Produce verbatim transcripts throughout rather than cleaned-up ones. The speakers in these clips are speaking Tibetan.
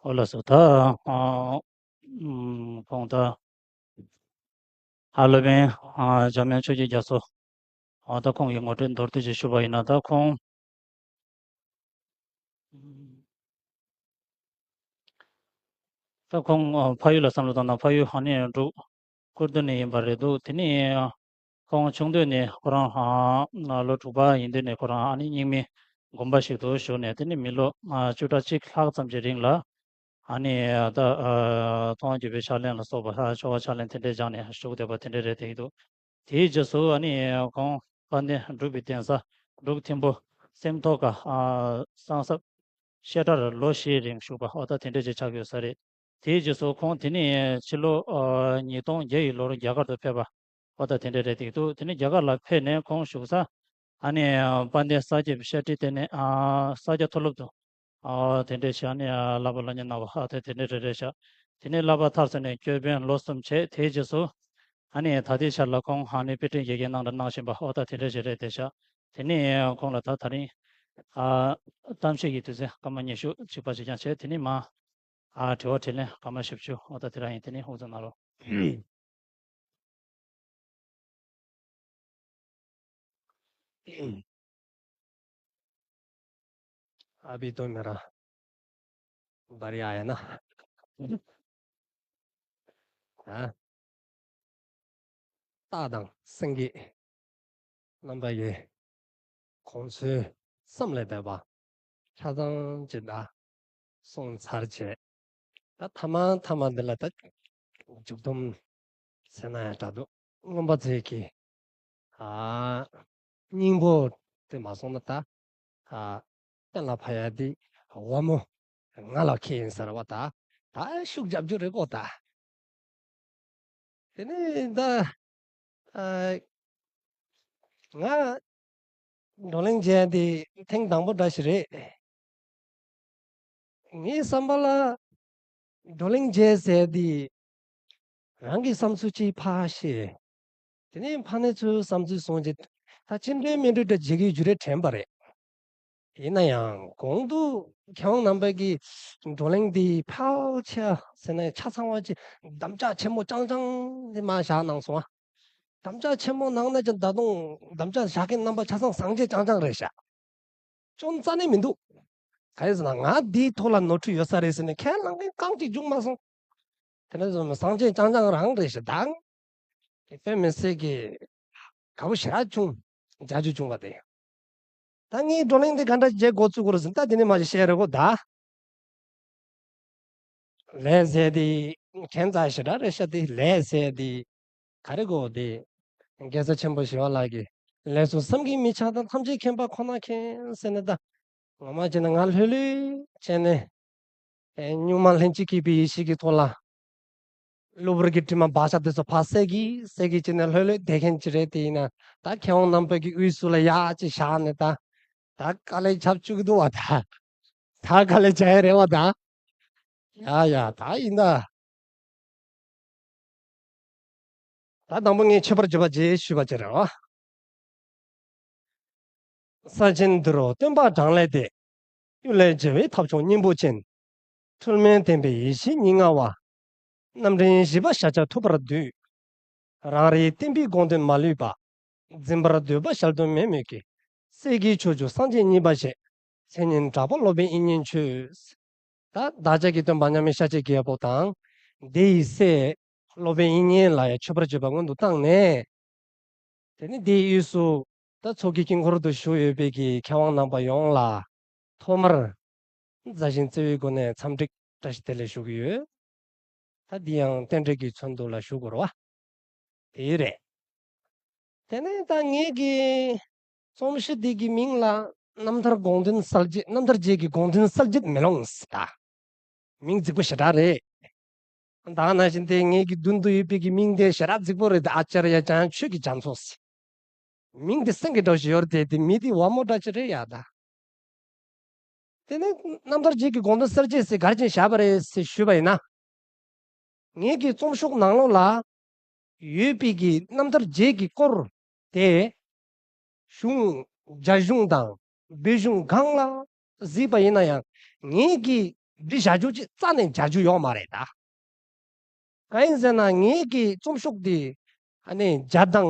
ཨོ་ལགས་སོ། ད་ཨ་ཨམ་ཁོང་ད་ཨ་སློབ་དཔོན་ཨ་འཇམ་དབྱངས་ཆོས་ཀྱི་རྒྱ་མཚོ། ཨ་ད་ཁོང་གི་ངོ་སྤྲོད་མདོར་བསྡུས་ཅིག་ཞུ་བ་ཡིན་ན། ད་ཁོང་ད་ཁོང་ཨ་ཕ་ཡུལ་ལ་བསམ་བློ་བཏང་ན་ཕ་ཡུལ་ཨ་ནི་འབྲུག་ཀུར་སྟོད་ནས་ཡིན་པ་རེད་འདུག་དེ་ནས་ཁོང་ཆུང་དུས་ནས་ཁོ་རང་ཨ་ལོ་དྲུག་པ་ཡིན་དུས་ནས་ཁོ་རང་ཨ་ནི་རྙིང་མའི་དགོན་པ་ཞིག་ཏུ་བཞུགས་ནས། དེ་ནས་མི་ལོ་ཨ་བཅུ་ཕྲག་གཅིག་ལྷག་ཙམ་གྱི་རིང་ལ་ཨ་ནི་ད་ཨ་མཐོང་བ་བརྒྱུད་པའི་ཕྱག་ལེན་ལ་སོགས་པ་ཨ་ཆོ་ག་ཕྱག་ལེན་དེ་འདྲས་སྦྱངས་ནས་བཞུགས་བསྡད་པ་དེ་འདྲས་རེད་བསྡད་ཀྱི་འདུག་དེའི་རྗེས་སུ་ཨ་ནི་ཁོང་དཔལ་ལྡན་འབྲུག་པའི་གདན་ས་འབྲུག་ཐིམ་ཕུ་སེམས་རྟོགས་ཀ་ཨ་གསང་སྲབ་བཤད་གྲྭར་ལོ་བཞིའི་རིང་བཞུགས་པ། ཨོ་ད་དེ་འདྲས་ཅིག་ཆགས་ཡོད་ས་རེད། དེའི་རྗེས་སུ་ཁོང་དེ་ནས་ཕྱི་ལོ་ཨ་ཉིས་སྟོང་བརྒྱད་ཡི་ལོར་རྒྱ་གར་དུ་ཕེབས་པ། ཨོ་ད་དེ་འདྲས་རེད་བསྡད་འདུག་དེ་ནས་རྒྱ་གར་ལ་ཕེབས་ནས་ཁོང་བཞུགས་ས་ཨ་ནི་ཨ་དཔལ་ལྡན་ས་སྐྱ་བཤད་ཁྲིད་ལྟེ་གནས་ཨ་ས་སྐྱ་མཐོ་སློབ་ཏུ་ཨ་དེ་འདྲས་བྱས་ནས་ཨ་བསླབ་པ་སློབ་གཉེར་གནང་བ། ཨ་དེ་དེ་འདྲས་རེ་རེ་བྱས། དེ་ནས་བསླབ་པ་མཐར་སོན་ནས་སྐྱོད་དཔོན་ལོ་གསུམ་བྱས། དེའི་རྗེས་སུ་ཨ་ནི་ད་ལྟའི་ཆར་ལ་ཁོང་ཨ་ནི་དཔེ་སྐྲུན་དགེ་རྒན་གནང་འདྲ་གནང་བཞིན་པ། ཨོ་ད་དེ་འདྲས་ཞིག་རེད་བསྡད་ཤག་དེ་ནས་ཁོང་ལ་ད་ད་རིང་ཨ་གཏམ་བཤད་ཀྱི་དུས་ཚོད་སྐར་མ་ཉི་ཤུ་གཅིག་པ་ཞིག་ཀྱང་བྱས། དེ་ནས་མ་ཨ་དྲི་བ་དྲིས་ལན་སྐར་མ་བཞི་བཅུ། ཨོ་ད་དེ་རང་ཡིན། དེ་ནས་ཧུར་ཐག་གནང་རོགས། अभी तो मेरा बढ़िया है ना? ཨ། སྟག་དང་སེང་གེ་རྣམ་པ་ཡི་གོང་ཚོའི་བསམ་ལས་འདས་པ་ཆ་ཚང་ཅིག་ད་གསུངས་ཚར་བྱས། ད་ཐ་མ་ཐ་མ་འདི་ལ་ད་མཇུག་སྡོམ་ཟེར་ན་ཡང་འདྲ་འདུག་སྔོན་པ་ཚོས་ཀྱིས་ཨ་སྙིང་པོ་དེ་མ་སོང་ན་ད་ཨ་གཏན་ལ་ཕབ་ཡ་དེ་དབང་མོ་ང་ལ་ཁེལ་ཡིན་ཟེར་བ། ད་ད་ཤུགས་རྒྱབ་རྒྱུ་རེད་གོ། ད་དེ་ནས་ད་ཨ་ང་བགྲོ་གླེང་བྱས་ཏེ་ཐེངས་དང་པོ་འདྲ་ཞིག་རེད། ངའི་བསམ་པ་ལ་བགྲོ་གླེང་བྱས་ཟེར་ཏེ་རང་གི་བསམ་ཚུལ་ཅིག་ཕར་བཤད། དེ་ནས་ཕ་ནས་ཚོའི་བསམ་ཚུལ་གསུངས་རྗེས་ད་ཅི་འདྲའི་མི་འདྲ་འདྲ་བྱེད་ཀྱི་རྒྱུ་རེ་དྲན་པ་རེད། ཡིན་ན་ཡང་གོང་དུ་མཁས་དབང་རྣམ་པ་གིས་བགྲོ་གླེང་འདི་ཕལ་ཆེར་ཟེར་ན་ཆ་ཚང་བ་ཅིག་དམ་བཅའ་ཆེན་མོ་རྐྱང་རྐྱང་འདི་མར་བཞག་གནང་སོང་ཨ། དམ་བཅའ་ཆེན་མོ་གནང་ན་ཅང་ད་དུང་དམ་བཅའ་བཞག་མཁན་རྣམ་པ་ཆ་ཚང་སངས་རྒྱས་རྐྱང་རྐྱང་རེད་ཤག་སྐྱོན་རྩ་ནས་མི་འདུག་ག་རེ་ཟེར་ན་ང་འདིའི་ཐོག་ལ་ནོར་འཁྲུལ་ཡོད་ས་རེད་ཟེར་ནས་ཁས་བླངས་མཁན་རྐང་གཅིག་བྱུང་མ་སོང་། དེ་ནས་བཟུང་སངས་རྒྱས་རྐྱང་རྐྱང་རང་རེད་ཤག་ད་དཔེ་མི་སྲིད་ཀྱི་དགའ་པོ་ཞེ་དྲག་བྱུང་། མཇལ་རྒྱུ་བྱུང་བ་དེ། ད་ངའི་བགྲོ་གླེང་འདི་ག་འདྲ་བྱས་འགོ་བཙུགས་དགོས་རེད་ཟེར་ན། ད་དེ་ནས་མ་གཞི་བཤད་རེད་གོ། ད་ལས་ཟེར་དེ་ཁྱད་མཚར་ཞེ་དྲག་རེད་ཤག་དེ་ལས་ཟེར་དེ་ག་རེ་གོ། དེ་རྒྱལ་སྲས་ཆེན་པོ་ཞི་བ་ལྷ་གིས་ལས་སུ་བསམ་གྱིས་མི་ཁྱབ་དང་། ཐམས་ཅད་མཁྱེན་པ་ཁོ་ན་མཁྱེན་ཟེར་ནས། ད་ངོ་མ་བྱས་ན་ང་ལྷོད་ལྷོད་བྱས་ནས་ཨེ་གཉུག་མ་ལྷན་ཅིག་སྐྱེས་པའི་ཡེ་ཤེས་ཀྱི་ཐོག་ལ། གློ་བུར་གྱི་དྲི་མ་བག་ཆགས་དེ་ཚོ་ཕར་བསལ་གྱིས་བསལ་གྱིས་བྱས་ནས་ལྷོད་ལྷོད་བསྡད་མཁན་ཅིག་རེད། དེ་ཡིན་ན་ད་མཁས་དབང་རྣམ་པ་གི་དབུས་སུ་ལ་ཡར་ཅིག་བཞག་ནས་ད་ད་དཀའ་ལས་རྒྱབ་བཅུག་གི་འདུག་བ། ད་ད་དཀའ་ལས་རྒྱག་ཡ་རེད་བ། ད་ཡ་ཡ་ད་ཡིན་ད། ད་དང་པོ་ངས་མཆོད་པར་བརྗོད་པ་རྗེས་ཞུས་པ་ཅིག་རེད་བ། ས་ཆེན་འདི་རུ་སྟོན་པ་གྲངས་ལས་འདས། གཡུལ་ལས་རྒྱལ་བའི་ཐབས་མཆོག་སྙིང་པོ་ཅན། འཁྲུལ་མེད་བདེན་པའི་ཡེ་ཤེས་ཉིད་མངའ་བ། རྣམ་འདྲེན་བཞི་པ་ཤཱཀྱ་ཐུབ་པར་འདུད། རང་རིག་བརྟན་པའི་དགོངས་དོན་མ་ལུས་པ། འཛིན་པར་འདོད་པ་གཞལ་དོན་མེད་མོད་ཀྱི། སྲས་ཀྱི་ཆོས་སྤྱོད་སངས་རྒྱས་གཉིས་པ་ཞེས། མཚན་ཉིད་གྲགས་པ་སློབ་དཔོན་དབྱིག་གཉེན་མཆོད། ད་བདག་ཅག་གི་སྟོན་པ་མཉམ་མེད་ཤཱཀྱའི་རྒྱལ་པོ་དང་། དེ་ཡི་སྲས་སློབ་དཔོན་དབྱིག་གཉེན་ལ་ཡང་མཆོད་པར་བརྗོད་པ་སྔོན་དུ་བཏང་ནས། དེ་ནས་དེའི་དབུས་སུ་ད་ཚོགས་ཀྱི་དཀྱིལ་འཁོར་དུ་བཞུགས་ཡོད་པའི་གི་མཁས་དབང་རྣམ་པ་ཡོངས་ལ་ཐོག་མར་མཛའ་ཞིང་བརྩེ་བའི་སྒོ་ནས་འཚམས་འདྲི་བཀྲ་ཤིས་བདེ་ལེགས་ཞུ་གི་ཡོད། ད་འདི་ཡང་རྟེན་འབྲེལ་གྱི་ཚུལ་དུ་ལ་ཞུ་དགོས་རེད་བ། དེ་རེད། དེ་ནས་ད་ངེད་ཀྱི་རྩོམ་གཞི་འདི་གི་མིང་ལ་རྣམ་ཐར་དགོངས་དོན་གསལ་བྱེད། རྣམ་ཐར་རྗེ་གི་དགོངས་དོན་གསལ་བྱེད་མེ་ལོང་ཟེར་ད། མིང་རྫིག་པོ་ཞེ་དྲག་རེད། ད་ནང་བཞིན་དེ་ངེད་ཀྱི་མདུན་དུ་ཡོད་པའི་གི་མིང་དེ་ཞེ་དྲག་རྫིག་པོ་རེད་དེ། ཨ་ཙརྱ་འཇམ་དབྱངས་ཆོས་ཀྱི་རྒྱ་མཚོ་ཟེར། མིང་དེ་སེང་གེ་འདྲ་ཞིག་ཡོད་རེད་དེ། དེ་མི་དེ་བ་མོ་འདྲ་ཅིག་རེད་ཡ་ད། དེ་ནས་རྣམ་ཐར་རྗེ་གི་དགོངས་དོན་གསལ་བྱེད་ཟེར་ག་རེ་བྱས་ནས་བཞག་པ་རེད་ཟེར་ཞུས་པ་ཡིན་ན། ངེད་ཀྱི་རྩོམ་ཤོག་ནང་ལོགས་ལ་ཡོད་པའི་གི་རྣམ་ཐར་རྗེ་གི་སྐོར་དེ་གཞུང་། རྒྱ་གཞུང་དང་བོད་གཞུང་གང་ལ་གཟིགས་པ་ཡིན་ན་ཡང་། ངེད་ཀྱི་ འབྲི་བཞག་རྒྱུ་ཅིག་རྩ་ནས་མཇལ་རྒྱུ་ཡོད་མ་རེད་ད། གང་ཡིན་ཟེར་ན་ངེད་ཀྱི་རྩོམ་ཤོག་འདི་ཨ་ནི་རྒྱ་དང་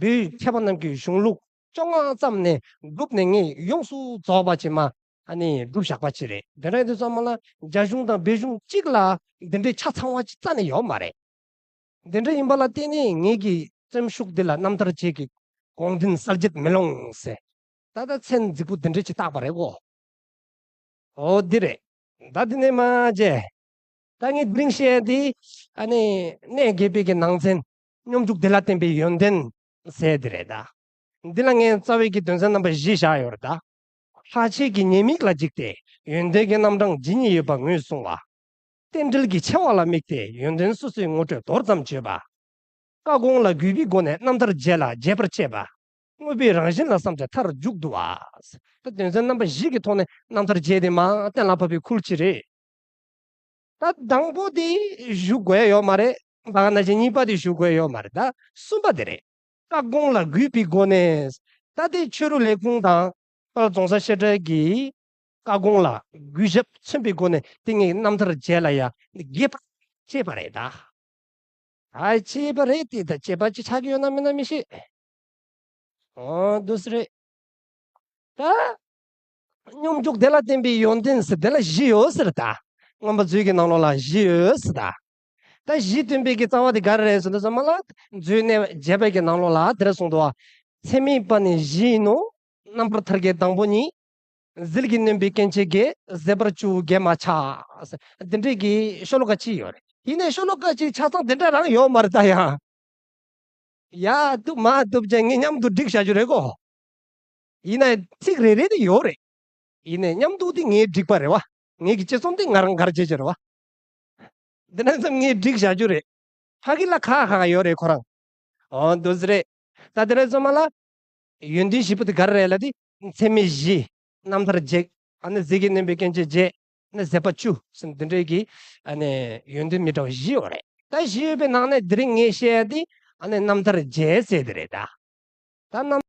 བོད་མཁས་པ་རྣམས་ཀྱི་གཞུང་ལུགས་བཅོ་ལྔ་ཙམ་ནས་བསྒྲུབས་ནས་ངས་ཡོངས་སུ་རྫོགས་པ་ཅིག་མ་ཨ་ནི་བསྒྲུབས་བཞག་པ་ཅིག་རེད། དེ་འདྲ་ཡིན་དུས་ཙམ་པ་ལ་རྒྱ་གཞུང་དང་བོད་གཞུང་གཅིག་ལ་འདི་འདྲའི་ཆ་ཚང་བ་ཅིག་རྩ་ནས་ཡོད་མ་རེད། འདི་འདྲ་ཡིན་པ་ལ་བརྟེན་ནས་ངེད་ཀྱི་རྩོམ་ཤོག་འདི་ལ་རྣམ་ཐར་བཅས་ཀྱི་དགོངས་དོན་གསལ་བརྗོད་མེ་ལོང་ཟེར། ད་ལྟ་མཚན་རྫིག་པོ་འདི་འདྲ་ཅིག་བཏགས་པ་རེད་གོ། འོ་འདི་རེད། ད་འདི་ནས་མ་བྱས། ད་ངས་འདི་རིང་བཤད་ཡ་འདི་ཨ་ནི་གནས་དགེ་བའི་གི་ནང་ཚན་སྙོམས་འཇུག་བདེ་ལ་བརྟེན་པའི་ཡོན་ཏན་ཟེར་འདི་རེད་ད། འདི་ལ་ངས་རྩ་བའི་གི་དོན་ཚན་རྣམ་པ་བཞི་བཞག་ཡོད་རེད་ད། ལྷག་བཅས་ཀྱི་ཉེས་དམིགས་ལ་འཇིགས་ཏེ་ཡོན་ཏན་གྱི་རྣམ་གྲངས་ཇི་སྙེད་ཡོད་པ་ངོས་བཟུང་བ། རྟེན་འབྲེལ་གྱི་ཆེ་བ་ལ་དམིགས་ཏེ་ཡོན་ཏན་སོ་སོའི་ངོ་སྤྲོད་མདོར་ཙམ་བརྗོད་པ། བཀའ་དགོངས་ལ་གུས་པའི་སྒོ་ནས་རྣམ་ཐར་རྒྱས་ལ་རྒྱས་པར་བྱེད་པ། དངོས་པོའི་རང་བཞིན་ལ་བསམ་སྟེ་མཐར་མཇུག་བསྡུ་བ། ད་དོན་ཚན་རྣམ་པ་བཞི་གི་ཐོག་ནས་རྣམ་ཐར་རྒྱས་དེ་མ་གཏན་ལ་ཕབ་པའི་ཁུལ་གྱི་རེད། ད་དང་པོ་དེ་ཞུ་དགོས་ཡོད་མ་རེད། ད་ག་ནང་བཞིན་གཉིས་པ་དེ་ཞུ་དགོས་ཡོད་མ་རེད། ད་གསུམ་པ་དེ་རེད། བཀའ་དགོངས་ལ་གུས་པའི་སྒོ་ནས། ད་དེ་ཆོས་རིག་ལས་ཁུངས་དང་དཔལ་རྫོང་སར་བཤད་གྲྭའི་གི་བཀའ་དགོངས་ལ་གུས་ཞབས་མཚོན་པའི་སྒོ་ནས་དེ་ངས་རྣམ་ཐར་རྒྱས་ལ་ཡ་རྒྱས་པར་བྱས་པ་རེད་ད། ཨ་བྱས་པ་རེད་དེ། ད་བྱས་པ་ཅིག་ཆགས་ཀྱི་ཡོད་ན་མིན་ན་མི་ཤེས། ཨོ་འདུག་སེ་རེད། ད་སྙོམས་འཇུག་བདེ་ལ་བརྟེན་པའི་ཡོན་ཏན་ཟེར་དེ་ལ་བཞི་ཡོད་ཟེར་ད། མངོན་པ་མཛོད་ཀྱི་ནང་ལོགས་ལ་བཞི་ཡོད་ཟེར་ད། ད་བཞི་སྟོན་པའི་གི་རྩ་བ་དེ་ག་རེ་རེད་ཟེར་དུས་ཙམ་པ་ལ། མཛོད་གནས་བརྒྱད་པའི་གི་ནང་ལོགས་ལ་དེ་འདྲ་གསུངས་འདུག་བ། ཚད་མེད་པ་ནི་བཞི་ཡིན་ནོ། རྣམ་པར་ཐར་གྱི་དང་པོ་གཉིས། ཟིལ་གྱིས་གནོན་པའི་སྐྱེ་མཆེད་བརྒྱད། བཟོད་པ་བཅུ་བརྒྱད་མ་ཆགས། འདི་འདྲའི་གི་ཤོ་ལོ་ཀ་གཅིག་ཡོད་རེད། ཡིན་ནའི་ཤོ་ལོ་ཀ་གཅིག་ཆ་ཚང་དེ་འདྲ་རང་ཡོད་མ་རེད་ད་ཡང་། ཡ་བཏུབ་མ་བཏུབ་ཅན་ངས་མཉམ་དུ་བསྒྲིགས་བྱ་རྒྱུ་རེད་གོ། ཡིན་ནའི་ཚིག་རེ་རེ་དེ་ཡོད་རེད། ཡིན་ནའི་མཉམ་དུ་དེ་ངས་བསྒྲིགས་པ་རེད་བ། ངེད་ཀྱི་དཔྱད་རྩོམ་དེ་ང་རང་གར་བྱེད་ཀྱི་རེད་བ། འདི་ནས་ཙམ་ངས་བསྒྲིགས་བཞག་རྒྱུ་རེད། ཕ་གི་ལ་ཁག་ཁག་ཡོད་རེད་ཁོ་རང་། ཨོ་འདུག་སེ་རེད། ད་དེ་རེད་ཙམ་མ་ལ། ཡོན་ཏན་བཞི་པོ་དེ་ག་རེ་རེད་ལབ་དུས། ཚད་མེད་བཞི། རྣམ་ཐར་བརྒྱད། ཨ་ནི་ཟིལ་གྱིས་གནོན་པའི་སྐྱེ་མཆེད་བརྒྱད། ཨ་ནི་བཟོད་པ་བཅུ་ཟེར་འདི་འདྲའི་གི། ཨ་ནི་ཡོན་ཏན་མི་འདྲ་བ་བཞི་ཡོད་རེད། ད་བཞི་ཡོད་པའི་ནང་ནས་དེ་རིང་ངས་བཤད་ཡ་དེ། ཨ་ནི་རྣམ་ཐར་རྒྱས་ཟེར་དེ་རེད་ད། ད་རྣམ།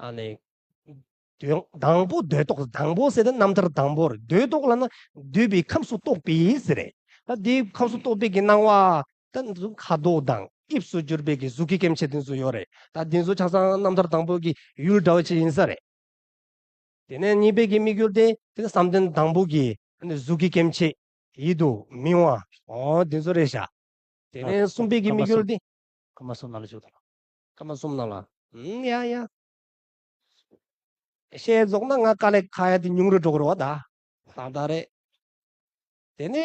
ཨ་ནི། དོན་དང་པོ་འདོད་རྟོགས། དང་པོ་ཟེར་ཏེ་རྣམ་ཐར་དང་པོ་རེད། འདོད་རྟོགས་ལབ་ན་འདོད་པའི་ཁམས་སུ་གཏོགས་པའི་ཟེར་རེད། ད་དེའི་ཁམས་སུ་གཏོགས་པའི་གི་སྣང་བ། ད་ཁ་དོག་དང་དབྱིབས་སུ་གྱུར་པའི་གི་གཟུགས་ཀྱི་སྐྱེ་མཆེད་དེ་ཚོ་ཡོད་རེད། ད་དེ་ཚོ་ཆ་ཚང་རྣམ་ཐར་དང་པོ་གི་ཡུལ་འདྲ་བོ་ཅིག་ཡིན་ས་རེད། དེ་ནས་གཉིས་པའི་གི་དམིགས་ཡུལ་དེ་དེ་ནི་བསམ་གཏན་དང་པོ་གི་ཨ་ནི་གཟུགས་ཀྱི་སྐྱེ་མཆེད་ཡིད་དུ་མི་འོང་བ། འོ་དེ་ཚོ་རེད་ཤག་དེ་ནས་གསུམ་པའི་གི་དམིགས་ཡུལ་དེ། སྐར་མ་གསུམ་ནང་ལ་བཅུག་དང་། སྐར་མ་གསུམ་ནང་ལ། ཨུམ། ཡ་ཡ། བཤད་རྫོགས་ན་ང་དཀའ་ལས་ཁག་ཡ་དེ་ཉུང་རུ་འགྲོ་གི་རེད་བ་ད། ད་ད་རེད། དེ་ནས་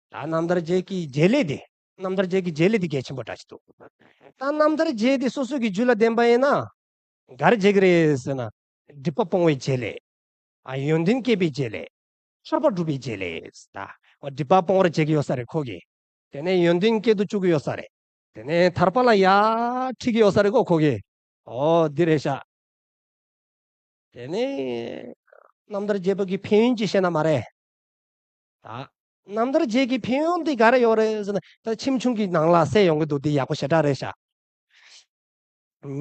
ད་རྣམ་ཐར་བརྒྱད་ཀྱི་བརྒྱད་ལས་དེ། རྣམ་ཐར་བརྒྱད་ཀྱི་བརྒྱད་ལས་དེ་གལ་ཆེན་པོ་འདྲ་ཞིག་འདུག་ད་རྣམ་ཐར་བརྒྱད་དེ་སོ་སོའི་གི་རྒྱུད་ལ་ལྡན་པ་ཡིན་ན། ག་རེ་བྱེད་ཀྱི་རེད་ཟེར་ན། སྒྲིབ་པ་སྤོང་བའི་བྱེད་ལས། ཨ། ཡོན་ཏན་སྐྱེད་པའི་བྱེད་ལས། ཐར་པ་སྒྲུབ་པའི་བྱེད་ལས་ད། འོ། སྒྲིབ་པ་སྤོང་བར་བྱེད་ཀྱི་ཡོད་ས་རེད་ཁོ་གིས། དེ་ནས་ཡོན་ཏན་སྐྱེད་དུ་བཅུག་གི་ཡོད་ས་རེད། དེ་ནས་ཐར་པ་ལ་ཡར་ཁྲིད་ཀྱི་ཡོད་ས་རེད་ཁོ་ཁོ་གིས། འོ་འདི་རེད་ཤག་དེ་ནས་རྣམ་ཐར་བརྒྱད་པོ་གི་ཕན་ཡོན་ཅིག་བཤད་ན་མ་རེད། ད་རྣམ་ཐར་བརྒྱད་ཀྱི་ཕན་ཡོན་འདི་ག་རེ་ཡོད་རེད་ཟེར་ན། ད་ཁྱིམ་ཆུང་གི་ནང་ལ་གསལ་ཡོང་གི་འདུག་འདི་ཡག་པོ་ཞེ་དྲག་རེད་ཤག་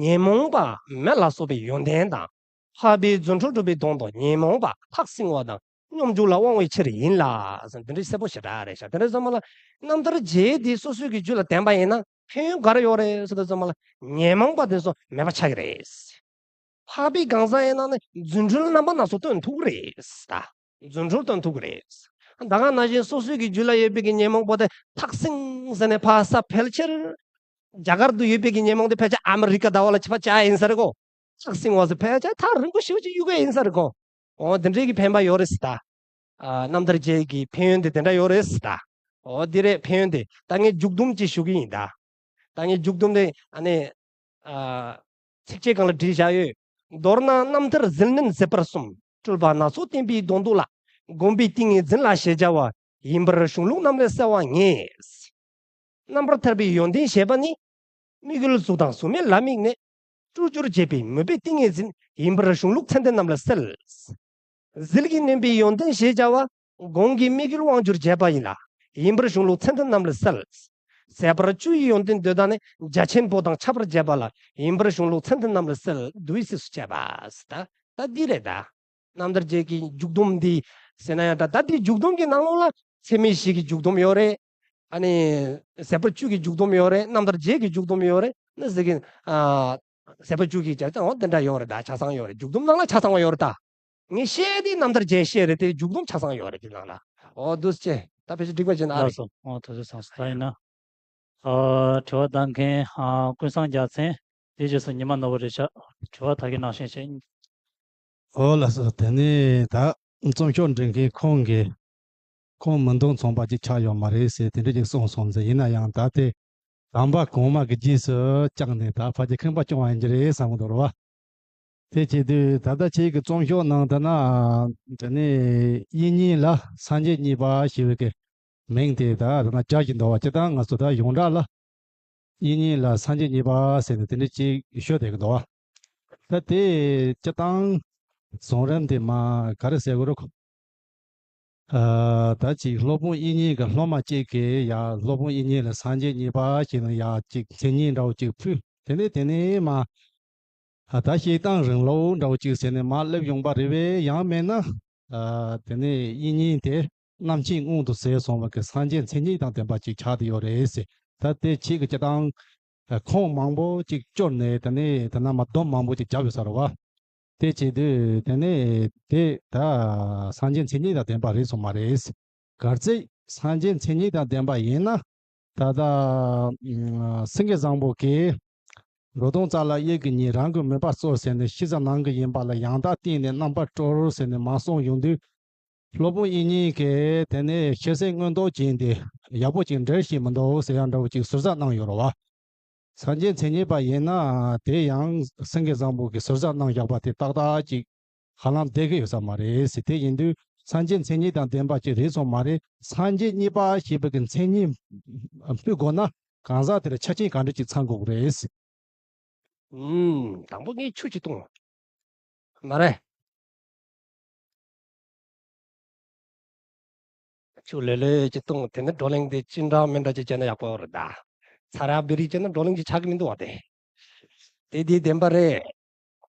ཉོན་མོངས་པ་མེད་ལ་སོགས་པའི་ཡོན་ཏན་དང་། འཕགས་པའི་རྫུ་འཕྲུལ་སྒྲུབ་པའི་དོན་དུ་ཉོན་མོངས་པ་ཐག་བསྲིང་བ་དང་སྙོམས་འཇུག་ལ་དབང་བའི་ཕྱིར་ཡིན་ལ་ཟེར། འདི་འདྲ་གསལ་པོ་ཞེ་དྲག་རེད་ཤག་དེ་འདྲ་ཙམ་པ་ལ་རྣམ་ཐར་བརྒྱད་འདི་སོ་སོའི་གི་རྒྱུད་ལ་ལྡན་པ་ཡིན་ན་ཕན་ཡོན་ག་རེ་ཡོད་རེད་ཟེར་དུས་ཙམ་པ་ལ་ཉོན་མོངས་པ་དེ་ཚོ་མེད་པ་ཆགས་ཀྱི་རེད། འཕགས་པའི་གང་ཟག་ཡིན་ན་ནི་རྫུ་འཕྲུལ་རྣམ་པ་སྣ་ཚོགས་སྟོན་ཐུབ་ཀྱི་རེད་ད། རྫུ་འཕྲུལ་སྟོན་ཐུབ་ཀྱི་རེད། ད་ག་ནང་བཞིན་སོ་སོའི་གི་རྒྱུད་ལ་ཡོད་པའི་གི་ཉོན་མོངས་པ་དེ་ཐག་བསྲིང་ཟེར་ནས་ཕར་ས་ཕལ་ཆེར་རྒྱ་གར་དུ་ཡོད་པའི་གི་ཉོན་མོངས་དེ་ཕལ་ཆེར་ཨ་མི་རི་ཀ་ཟླ་བ་ལ་ཆ་ཕ་ཆ་ཡིན་ས་རེད་གོ། ཐག་བསྲིང་བ་ཟེར་ཕལ་ཆེར་ཐག་རིང་པོ་ཞེ་པོ་ཅིག་གཡུག་གི་ཡིན་ས་རེད་གོ། འོ་དེ་འདྲའི་གི་ཕན་པ་ཡོད་རེད་ཟེར་ད། ཨ། རྣམ་ཐར་བརྒྱད་ཀྱི་ཕན་ཡོན་དེ་དེ་འདྲ་ཡོད་རེད་ཟེར་ད། འོ་འདི་རེད་ཕན་ཡོན་དེ། ད་ངས་མཇུག་སྡོམ་ཅིག་ཞུ་གི་ཡིན་ད། ད་ངས་མཇུག་སྡོམ་དེ་ཨ་ནི། ཨ། ཚིགས་བཅད་སྒང་ལ་བྲིས་བཞག་ཡོད། མདོར་ན་རྣམ་ཐར་ཟིལ་གནོན་མཛད་པར་གསུམ། སྤྲུལ་པ་སྣ་ཚོགས་བསྟན་པའི་དོན་དུ་ལ། བསྒོམ་པའི་ཏིང་ངེ་འཛིན་ལ་ཞེས་བྱ་བ། ཡིན་པར་གཞུང་ལུགས་རྣམས་ལས་གསལ་བ་ངེས། རྣམ་པར་ཐར་པའི་ཡོན་ཏན་ཞེས་པ་ནི། དམིགས་ཡུལ་གཟུགས་དང་གཟུགས་མེད་ལ་དམིགས་ནས། སྤྲུལ་བསྒྱུར་བྱེད་པའི་མོས་པའི་ཏིང་ངེ་འཛིན། ཡིན་པར་གཞུང་ལུགས་མཚན་ལྡན་རྣམས་ལས་གསལ། ཟིལ་གྱིས་གནོན་པའི་ཡོན་ཏན་ཞེས་བྱ་བ། གོང་གི་དམིགས་ཡུལ་དབང་བསྒྱུར་བྱས་པ་ཡིན་ལ། ཡིན་པར་གཞུང་ལུགས་མཚན་ལྡན་རྣམས་ལས་གསལ། ཟད་པར་བཅུ་ཡི་ཡོན་ཏན་འདོད་ལྡན་ནི། རྒྱ་ཆེན་པོ་དང་ཁྱབ་པར་བྱེད་པ་ལ། ཡིན་པར་གཞུང་ལུགས་མཚན་ལྡན་རྣམས་ལས་གསལ། བསྡུ་བའི་སྲིད་པ་སོགས་བྱས་པ། ད་ད་འདི་རེད་ད། རྣམ་ཐར་བརྒྱད་ཀྱི་མཇུག་སྡོམ་འདི་ཟེར་ན་ཡང་འདྲ། ད་འདིའི་མཇུག་སྡོམ་གྱི་ནང་ལོགས་ལ་ཚད་མེད་བཞི་གི་མཇུག་སྡོམ་ཡོད་རེད། ཨ་ནི་ཟད་པར་བཅུ་གི་མཇུག་སྡོམ་ཡོད་རེད། རྣམ་ཐར་བརྒྱད་ཀྱི་མཇུག་སྡོམ་ཡོད་རེད། ནི་ཟེར་གི། ཨ། ཟད་པར་བཅུ་གི་བྱས་ཙང་འོ་དེ་འདྲ་ཡོད་རེད་ད། ཆ་ཚང་ཡོད་རེད། མཇུག་སྡོམ་ནང་ལ་ཆ་ཚང་བ་ཡོད་རེད་ད། ངས་བཤད་དེ་རྣམ་ཐར་བརྒྱད་བཤད་རེད་དེ། མཇུག་སྡོམ་ཆ་ཚང་ཡོད་རེད་དེ་ནང་ལ། འོ་འདུག་སེ་བྱས། ད་ཕལ་ཆེར་འགྲིག་པ་བྱས་ན་ཨ་རེད། ལགས་སོ། འོ་དེ་ཚོ་ཚང་སོང་། ད་ཡིན་ན། ཨ། དྲི་བ་བཏང་མཁན། ཨ། ཀུན་བཟང་རྒྱལ་མཚན། དེའི་རྗེས་སུ་ཉི་མ་ནོར་བུ་རེད་ཤག་དྲི་བ་ད་གིན་ནང་བཞིན་བྱས། འོ་ལགས་སོ། དེ་ནས་ད་རྩོམ་ཤོག་འབྲི་མཁན་ཁོང་གིས། ཁོང་མི་འདང་ཚོང་པ་ཅིག་ཆགས་ཡོད་མ་རེད་ཟེར་དེ་འདྲ་ཅིག་གསུངས་སོང་ཟེར། ཡིན་ན་ཡང་ད་དེ་དམ་པ་གོང་མ་གི་རྗེས་སུ་བཅར་ནས་ད་ཕལ་ཆེར་ཁང་པ་སྐྱོང་བ་ཡིན་གྱི་རེད་བསམ་གི་འདུག་རེད་བ། དེ་བྱེད་དུས་ད་ལྟ་ཁྱེད་ཀྱི་རྩོམ་ཤོག་ནང་དུ་ན། དེ་ནས་དབྱིག་གཉེན་ལ་སངས་རྒྱས་གཉིས་པ་ཞེས་པའི་གི་མིང་དེ་ད་ད་ན་སྦྱར་གྱི་འདུག་བ། སྤྱིར་བཏང་ང་ཚོ་ད་ཡོངས་གྲགས་ལ་དབྱིག་གཉེན་ལ་སངས་རྒྱས་གཉིས་པ་ཟེར་ནས་དེ་འདྲ་ཅིག་ཤོད་བསྡད་ཀྱི་འདུག་བ། ད་དེ་སྤྱིར་བཏང་གཞུང་ལམ་དེ་མ་ག་རེ་ཟེར་དགོས་རེད་ཁོ། ཨ། ད་ཅིག་སློབ་དཔོན་དབྱིག་གཉེན་གྱི་སློབ་མ་གཅིག་གིས་ཡང་སློབ་དཔོན་དབྱིག་གཉེན་ལ་སངས་རྒྱས་གཉིས་པ་ཞེས་ནས་ཡང་ཅིག་མཚན་ཉིད་འདྲ་བོ་ཅིག་ཕུལ། དེ་ནས་དེ་ནས་མ། ཨ། ད་བཤད་སྟངས་རིང་ལོ་འདྲ་བོ་ཅིག་ཟེར་ནས་མར་སླེབས་ཡོང་པ་རེད་པས། ཡང་མིན་ན། ཨ། དེ་ནས་དབྱིག་གཉེན་དེ་རྣམ་མཁྱེན་དབང་དུ་ཟེར་སོང་བ་གི་སངས་རྒྱས་མཚན་ཉིད་དང་ལྡན་པ་ཅིག་ཆགས་བསྡད་ཡོད་རེད་ཟེར། ད་དེ་ཁྱེད་ཀྱིས་སྤྱིར་བཏང་ཁུངས་མང་པོ་ཅིག་བསྐྱོར་ནས། དེ་ནས་དེ་ན་མ་སྡོམ་མང་པོ་ཅིག་བརྒྱབ་ཡོད་ས་རེད་བ། དེ་བྱེད་དུས་དེ་ནས་དེ་ད་སངས་རྒྱས་མཚན་ཉིད་དང་ལྡན་པ་རེད་སོང་མ་རེད། གལ་སྲིད་སངས་རྒྱས་མཚན་ཉིད་དང་ལྡན་པ་ཡིན་ན། ད་ལྟ་སེང་གེ་བཟང་པོ་གིས། འགྲོ་དོན་རྩ་ལ་དབྱིག་གཉེན། རང་གི་མོས་པ་གཙོར་བྱས་ནས། ཤེས་བྱ་ནང་གི་ཡིན་པ་ལ་ཡང་དག་བརྟེན་ནས་རྣམ་པར་གྲོལ་ཟེར་ནས་མར་གསུངས་ཡོང་དུས། སློབ་དཔོན་དབྱིག་གཉེན་གྱིས་དེ་ནས་ཤེས་ཚད་མངོན་རྟོགས་ཅན་དེ་ཡག་པོ་ཅིག་འགྲེལ་ཤེས་མི་འདུག་ཟེར་ཡག་འདྲ་བོ་ཅིག་ཟུར་ཟ་གནང་ཡོད་རེད་བ། སངས་རྒྱས་མཚན་ཉིད་པ་ཡིན་ན་དེ་ཡང་སེང་གེ་བཟང་པོ་གིས་ཟུར་ཟ་གནང་བཞག་པ་དེ་ཏག་ཏག་ཅིག་ཧ་ལམ་བསྡད་ཀྱི་ཡོད་ས་མ་རེད་ཟེར། དེ་ཡིན་དུས་སངས་རྒྱས་མཚན་ཉིད་དང་ལྡན་པ་ཅིག་རེད་སོང་མ་རེད། སངས་རྒྱས་གཉིས་པ་ཞེས་པའི་གི་མཚན་ཉིད་ཕུལ་དགོས་ན་གང་ཟག་དེར་ཆ་རྐྱེན་ག་འདྲ་ཅིག་ཚང་དགོས་ཀྱི་རེད། ཨུམ། དང་པོ་ངས་ཆུ་ཅིག་བཏུང་། མ་རེད། ཆུ་ལྷོད་ལྷོད་ཅིག་བཏུང་། དེ་ནས་བགྲོ་གླེང་དེ་ཅི་འདྲ་མི་འདྲ་ཅིག་བྱས་ན་ཡག་པོ་རེད་ད། ཚ་ར་བི་རི་བྱས་ན་བགྲོ་གླེང་ཅིག་ཆགས་ཀྱི་མི་འདུག་བ་དེ། དེ་དེ་བདེན་པ་རེད།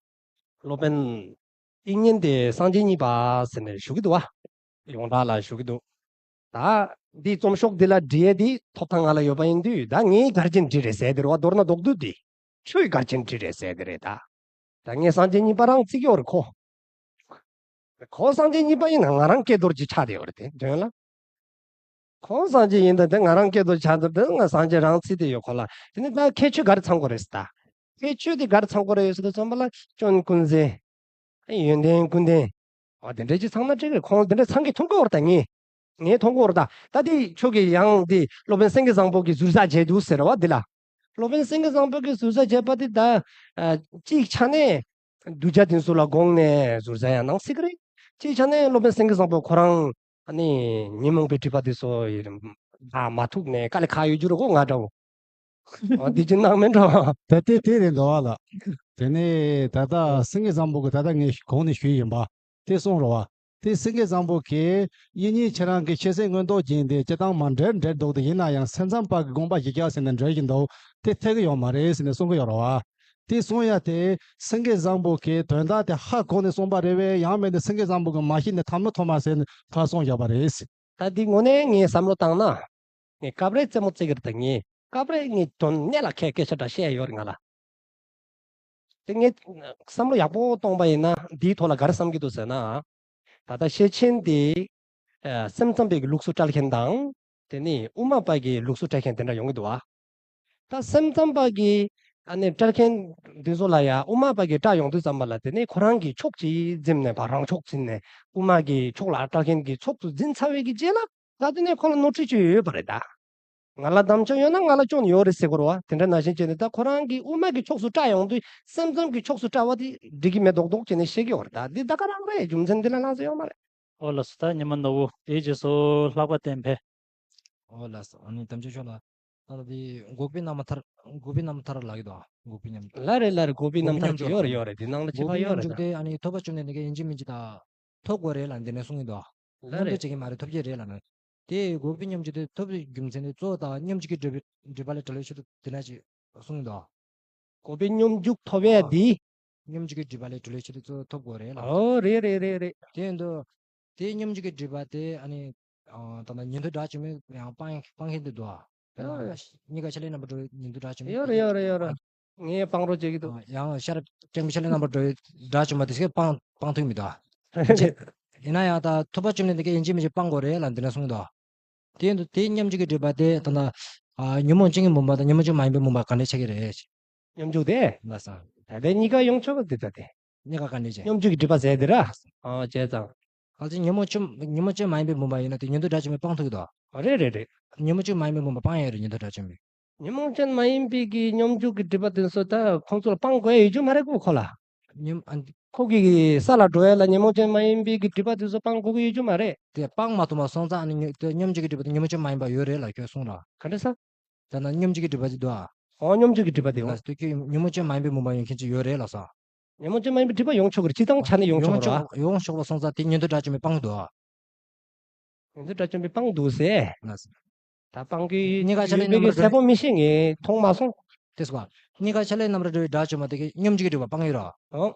སློབ་དཔོན་དབྱིག་གཉེན་དེ་སངས་རྒྱས་གཉིས་པ་ཟེར་ནས་ཞུ་གི་འདུག་བ། ཡོངས་གྲགས་ལ་ཞུ་གི་འདུག་ད་འདི་རྩོམ་ཤོག་འདི་ལ་འབྲི་ཡས་འདི་ཐོབ་ཐང་ང་ལ་ཡོད་པ་ཡིན་དུས། ད་ངས་ག་རེ་བྱས་ནས་བྲིས་རེད་ཟེར་དེ་རེད་བ། མདོར་ན་རྡོག་རྡོག་འདི་ཁྱོས་ག་རེ་བྱས་ནས་བྲིས་རེད་ཟེར་དེ་རེད་ད། ད་ངས་སངས་རྒྱས་གཉིས་པ་རང་བརྩི་གི་ཡོད་རེད་ཁོ། ཁོ་སངས་རྒྱས་གཉིས་པ་ཡིན་ན་ང་རང་སྐལ་རྡོར་གྱི་ཆགས་བསྡད་ཡོད་རེད་དེ་དོན་ལ། ཁོང་སངས་རྒྱས་ཡིན་ད་དེ་ང་རང་སྐད་དུ་ཆགས་ད་དེ་ང་སངས་རྒྱས་རང་བརྩིས་ཏེ་ཡོད་ཁོ་ལ། དེ་ནི་ད་ཁྱད་ཆོས་ག་རེ་ཚང་དགོས་རེད་ཟེར་ད། ཁྱད་ཆོས་དེ་ག་རེ་ཚང་དགོས་རེད་ཟེར་དུས་ཙམ་པ་ལ་སྐྱོན་ཀུན་ཟད། ཡོན་ཏན་ཀུན་ལྡན། འོ་དེ་འདྲ་ཅིག་ཚང་ན་འགྲིག་རེད། ཁོང་དེ་འདྲ་ཚང་གི་མཐོང་གི་ཡོད་རེད་ད་ངས། ངས་མཐོང་གི་ཡོད་རེད་ད། ད་དེ་ཁྱོད་ཀྱི་ཡང་དེ་སློབ་དཔོན་སེང་གེ་བཟང་པོ་གི་ཟུར་ཟ་བྱས་འདུག་ཟེར་བ་འདི་ལ། སློབ་དཔོན་སེང་གེ་བཟང་པོ་གི་ཟུར་ཟ་བྱས་པ་དེ་ད། ཨ། གཅིག་ཆ་ནས་གདུལ་བྱ་དེ་ཚོ་ལ་དགོངས་ནས་ཟུར་ཟ་ཡང་གནང་སྲིད་ཀྱི་རེད། གཅིག་ཆ་ནས་སློབ་དཔོན་སེང་གེ་བཟང་པོ་ཁོ་རང་ཨ་ནི་ཉོན་མོངས་པའི་སྒྲིབ་པ་དེ་ཚོ་ཡི་ད་མ་ཐུག་ནས་དཀའ་ལས་ཁག་ཡོད་རྒྱུ་རེད་གོ། ང་འདྲ་བོ། འོ་འདི་ཅི་གནང་མིན་འགྲོ། ད་ལྟའི་དེ་རེད་འདུག་བ་ལ། དེ་ནས་ད་ལྟ་སེང་གེ་བཟང་པོ་གི་ད་ལྟ་ངས་གོང་ནས་ཞུས་ཡིན་པ། དེ་གསུངས་རོགས་བ། དེ་སེང་གེ་བཟང་པོ་གིས་དབྱིག་གཉེན་ཁྱེད་རང་གི་ཤེས་གསལ་མངོན་རྟོགས་ཅན་དེ་སྤྱིར་བཏང་མ་འགྲེལ་འགྲེལ་འདུག་དེ་ཡིན་ན་ཡང་སེམས་ཙམ་པ་གི་དགོངས་པ་བཞི་བརྒྱ་ཟེར་ནས་འགྲེལ་བཞིན་འདུག་དེ་འཐད་ཀྱི་ཡོད་མ་རེད་ཟེར་ནས་གསུང་གི་ཡོད་རེད་བ། དེ་གསུང་ཡ་དེ་སེང་གེ་བཟང་པོ་གིས་དོན་དག་དེ་ཧ་གོ་ནས་གསུངས་པ་རེད་བས། ཡང་མིན་ན་སེང་གེ་བཟང་པོ་གིས་མ་ཤེས་ནས་ཐ་མ་ཐོག་མ་ཟེར་ནས་ཕར་གསུངས་བཞག་པ་རེད། ད་འདི་དངོས་གནས་ངས་བསམ་བློ་བཏང་ན། ངས་སྐབས་རེ་རྩེད་མོ་རྩེ་གི་རེད་ད། ངས་སྐབས་རེ་ངས་དོན་གནད་ལ་འཁེལ་སྐད་ཆ་འདྲ་བཤད་ཡོད་རེད་ང་ལ། དེ་ངས་བསམ་བློ་ཡག་པོ་གཏོང་པ་ཡིན་ན་འདིའི་ཐོག་ལ་ག་རེ་བསམ་གྱི་འདུག་ཟེར་ན། ད་ལྟ་ཤེར་ཕྱིན་དེ་ཨ་སེམས་ཙམ་པའི་གི་ལུགས་སུ་བཀྲལ་མཁན་དང་། དེ་ནས་དབུ་མ་པ་གི་ལུགས་སུ་བཀྲལ་མཁན་དེ་འདྲ་ཡོང་གི་འདུག་བ། ད་སེམས་ཙམ་པ་གི་ཨ་ནི་བཀྲལ་མཁན་འདི་ཚོ་ལ་ཡ་དབུ་མ་པ་གི་བཀྲལ་ཡོང་དུས་ཙམ་པ་ལ་དེ་ནས་ཁོ་རང་གི་ཕྱོགས་གཅིག་འཛིན་ནས་ཕར་རང་ཕྱོགས་འཛིན་ནས་དབུ་མ་གི་ཕྱོགས་ལ་བཀྲལ་མཁན་གྱི་ཕྱོགས་སུ་འཛིན་ཚར་བའི་གི་རྗེས་ལ་ད་དེ་ནས་ཁོ་ལ་ནོར་འཁྲུལ་ཅིག་ཡོད་པ་རེད་ད། ང་ལ་དམ་བཅའ་ཡོད་ན་ང་ལ་སྐྱོན་ཡོད་རེད་ཟེར་དགོས་རེད་བ། དེ་འདྲ་ནང་བཞིན་བྱས་ནས་ད་ཁོ་རང་གིས་དབུ་མ་གི་ཕྱོགས་སུ་བཀྲལ་ཡོང་དུས་སེམས་ཙམ་གྱི་ཕྱོགས་སུ་བཀྲལ་བ་དེ་འགྲིག་གི་མེད་མདོག་མདོག་བྱས་ནས་བཤད་ཀྱི་ཡོད་རེད་ད། འདི་ད་ག་རང་རེད། རྒྱུ་མཚན་འདི་ལ་ལངས་ས་ཡོད་མ་རེད། ཨོ་ལགས་སོ། ད་ཉི་མ་ནོར་བུ་དེའི་རྗེས་སུ་ལྷག་པ་བསྟན་འཕེལ། ཨོ་ལགས་སོ། ཨ་ནི་དམ་ཆོས་ཤོག་ལ། ད་ལྟ་དེ་འགོག་པའི་རྣམ་ཐར། འགོག་པའི་རྣམ་ཐར་ལབ་ཀྱི་འདུག་འགོག་པའི་རྣམ་ཐར། ལ་རེད་ལ་རེད། འགོག་པའི་རྣམ་ཐར་དེ་ཡོད་རེད་ཡོད་རེད། དེ་ནང་ལ་ཁྱད་པར་ཡོད་རེད་ད། འགོག་པའི་རྣམ་འཇུག་དེ་ཨ་ནི་ཐོབ་པ་བཅོམ་ལྡན་འདས་ཀྱིས་ཡིན་གཅིག་མིན་གཅིག་ད་ཐོབ་དགོས་རེད་ལབ་འདི་ནས་གསུང་གི་འདུག་ལ་རེད། མངོན་འདོད་བྱེད་ཀྱི་མ་རེད། ཐོབ་ཀྱི་རེད་ལབ་ནས། དེ་འགོག་པའི་སྙོམས་འཇུག་དེ་ཐོབ་པའི་རྒྱུ་མཚན་དེ་གཙོ་བོ་དང་སྙོམས་འཇུག་གི་སྒྲིབ་པའི་སྒྲིབ་པ་ལས་གྲོལ་བའི་ཆེད་དུ་དེ་འདྲ་ཅིག་གསུངས་འདུག་འགོག་པའི་སྙོམས་འཇུག་ཐོབ་ཡས་དེ། སྙོམས་འཇུག་གི་སྒྲིབ་པ་ལས་གྲོལ་བའི་ཆེད་དུ་གཙོ་བོ་ཐོབ་དགོས་རེད་ལ། ཨོ་རེད་རེད་རེད་རེད། དེ་ཡིན་དུས། དེ་སྙོམས་འཇུག་གི་སྒྲིབ་པ་དེ་ཨ་ནི། ཨ། ད་ལྟ་ཉན་ཐོས་དགྲ་བཅོམ་པས་ཡང་སྤང་སྤང་མཁན་དེ་འདུག་ཨ། དཔེར་ན་ཨོ། གཉིས་ཀ་ཆ་ལས་རྣམ་པར་གྲོལ་བའི་ཉན་ཐོས་དགྲ་བཅོམ་པས་ཡོད་རེད་ཡོད་རེད་ཡོད་རེད། ངས་སྤང་རོགས་བྱེད་ཀྱི་འདུག་ཨ། ཡང་ཤེས་རབ་སྤྱང་པོའི་ཆ་ལས་རྣམ་པར་གྲོལ་བའི་དགྲ་བཅོམ་པ་དེ་ཚོས་སྤང་སྤང་ཐུབ་མི་འདུག་ཨ། ཡིན་ན་ཡང་ད་ཐོབ་པ་བཅོམ་ལྡན་འདས་ཀྱིས་ཡིན་གཅིག་མིན་གཅིག་སྤང་དགོས་རེད་ལབ་འདི་འདྲ་གསུངས་འདུག་ཨ། དེ་ཡིན་དུས་དེའི་སྙོམས་འཇུག་གི་སྒྲིབ་པ་དེ་ད་ལྟ། ཨ། ཉོན་མོངས་ཅན་གྱི་མུན་པ་དང་ཉོན་མོངས་ཅན་མ་ཡིན་པའི་མུན་པ་ག་འདྲ་ཆགས་ཀྱི་རེད། སྙོམས་འཇུག་དེ། ལགས་སོ། ད་ལྟའི་གཉིས་ཀ་ཡོང་ཆོག་གི་འདུག་ད་དེ། གཉིས་ཀ་ག་འདྲ་བྱས། སྙོམས་འཇུག་གི་སྒྲིབ་པ་ཟེར་དེ་ར། ཨ། བྱས་ཙང་། གལ་ཏེ་ཉོན་མོངས་ཅན་ཉོན་མོངས་ཅན་མ་ཡིན་པའི་མུན་པ་ཡིན་ན་དེ་ཉན་ཐོས་དགྲ་བཅོམ་པས་སྤང་ཐུབ་ཀྱི་འདུག་ཨ། རེད་རེད་རེད། ཉོན་མོངས་ཅན་མ་ཡིན་པའི་མུན་པ་སྤང་ཡས་རེད་ཉན་ཐོས་དགྲ་བཅོམ་པས། ཉོན་མོངས་ཅན་མ་ཡིན་པའི་གི་སྙོམས་འཇུག་གི་སྒྲིབ་པ་དེ་ཚོ་ད་ཁོང་ཚོ་ལ་སྤང་དགོས་ཡ་ཡོད་རྒྱུ་མ་རེད་གོ་ཁོ་ལ། ཉོན་ཨ། ཁོ་གི་ས་ལ་འགྲོ་ཡ་ལ་ཉོན་མོངས་ཅན་མ་ཡིན་པའི་གི་སྒྲིབ་པ་དེ་ཚོ་སྤང་དགོས་ཀྱི་ཡོད་རྒྱུ་མ་རེད། དེ་སྤང་མ་ཐུབ་པ་སོང་ཙང་ཨ་ནི་ཉོ་དེ་སྙོམས་འཇུག་གི་སྒྲིབ་པ་དེ་ཉོན་མོངས་ཅན་མ་ཡིན་པ་ཡོད་རེད་ལ་ཁྱོད་གསུངས་ར། ག་འདྲ་ས། ད་ནང་སྙོམས་འཇུག་གི་སྒྲིབ་པ་དེ་འདུག་ཨ། ཨོ། སྙོམས་འཇུག་གི་སྒྲིབ་པ་དེ་ལ་ཡོད། དེ་ཁྱོད་ཉོན་མོངས་ཅན་མ་ཡིན་པའི་མུན་པ་ཡོང་མཁན་ཅིག་ཡོད་རེད་ལ་ས། ཉོན་མོངས་ཅན་མ་ཡིན་པའི་སྒྲིབ་པ་ཡོང་ཆོག་གི་རེད། སྤྱིར་བཏང་ཆ་ནས་ཡོང་ཆོག་གི་རེད། ཡོང་ཆོག་པ་སོང་ཙང་དེ་ཉན་ཐོས་དགྲ་བཅོམ་པས་སྤང་འདུག་ཨ། ཉན་ཐོས་དགྲ་བཅོམ་པས་སྤང་འདུག་ཟེར། ལགས་སོ། ད་སྤང་གི་གཉིས་ཀ་ཆ་ལས་རྣམ་པར་གྲོལ་བའི་གསལ་པོ་མི་ཤེས་ངས་མཐོང་མ་སོང་། དེ་སོ། གཉིས་ཀ་ཆ་ལས་རྣམ་པར་གྲོལ་བའི་དགྲ་བཅོམ་པ་དེ་གིས་སྙོམས་འཇུག་གི་སྒྲིབ་པ་སྤང་ཡོད་ར། ཨང་།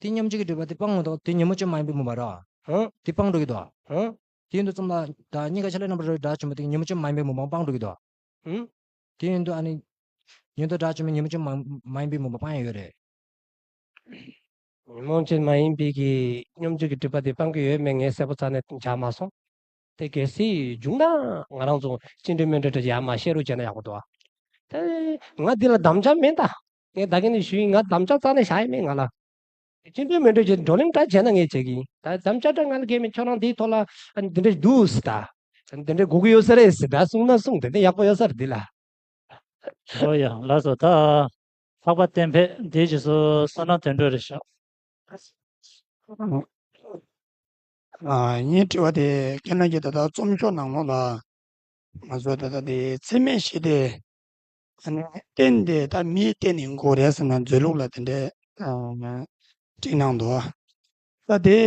དེ་སྙོམས་འཇུག་གི་སྒྲིབ་པ་དེ་སྤང་འོང་དང་དེ་ཉོན་མོངས་ཅན་མ་ཡིན་པའི་མུན་པ་ར། ཨང་། དེ་སྤང་འགྲོ་གི་འདུག་ཨང་། དེ་ཡིན་དུས་ཙམ་ལ་ད་གཉིས་ཀ་ཆ་ལས་རྣམ་པར་གྲོལ་བའི་དགྲ་བཅོམ་པ་དེ་གིས་ཉོན་མོངས་ཅན་མ་ཡིན་པའི་མུན་པ་སྤང་འགྲོ་གི་འདུག་ཨང་། དེ་ཡིན་དུས་ཨ་ནི། ཉན་ཐོས་དགྲ་བཅོམ་པས་ཉོན་མོངས་ཅན་མ་མ་ཡིན་པའི་མུན་པ་སྤང་ཡ་ཡོད་རེད། ཉོན་མོངས་ཅན་མ་ཡིན་པའི་གི་སྙོམས་འཇུག་གི་སྒྲིབ་པ་དེ་སྤང་གི་ཡོད་མེད་ངས་གསལ་པོ་རྩ་ནས་མཇལ་མ་སོང་། དེ་གལ་སྲིད་བྱུང་ན་ང་རང་ཚོ་སྤྱི་འགྲོས་མི་འགྲོ་འདྲ་ཡར་མར་བཤད་རོགས་བྱས་ན་ཡག་པོ་འདུག་ཨ། དེ་ང་འདི་ལ་དམ་བཅའ་མེད་ད། ངས་ད་གིན་ནས་ཞུས་ཡིན། ང་དམ་བཅའ་རྩ་ནས་བཞག་ཡི་མེད་ང་ལ། སྤྱི་འགྲོས་མི་འགྲོ་བྱས་བགྲོ་གླེང་འདྲ་བྱས་ན་ངས་བྱེད་ཀྱི་ཡིན། ད་དམ་བཅའ་འདྲ་ང་ལ་གལ་མེད། ཁྱོད་རང་འདིའི་ཐོག་ལ་ཨ་འདི་འདྲ་འདུག་ཟེར་ད། འདི་འདྲ་དགོས་ཀྱི་ཡོད་ས་རེད་ཟེར་ད་གསུངས་ན་གསུངས། དེ་འདྲ་ཡག་པོ་ཡོད་ས་རེད་འདི་ལ། ཨོ་ཡ། ལགས་སོ། ད་ལྷག་པ་བསྟན་འཕེལ་འདིའི་རྗེས་སུ་བསོད་ནམས་དོན་གྲུབ་རེད་ཤག་ཨ། ངའི་དྲི་བ་དེ་ཁྱེད་རང་གིས་ད་ལྟ་རྩོམ་ཤོག་ནང་ལོགས་ལ་ང་ཚོ་ད་ལྟ་དེ་ཚད་མེད་བཞི་དེ་ཨ་ནི་རྟེན་དེ་ད་མིའི་རྟེན་ཡིན་དགོས་རེད་ཟེར་ནས་མཛོད་ལུགས་ལ་དེ་འདྲའི་ཨ་བྲིས་གནང་འདུག་ད་དེ་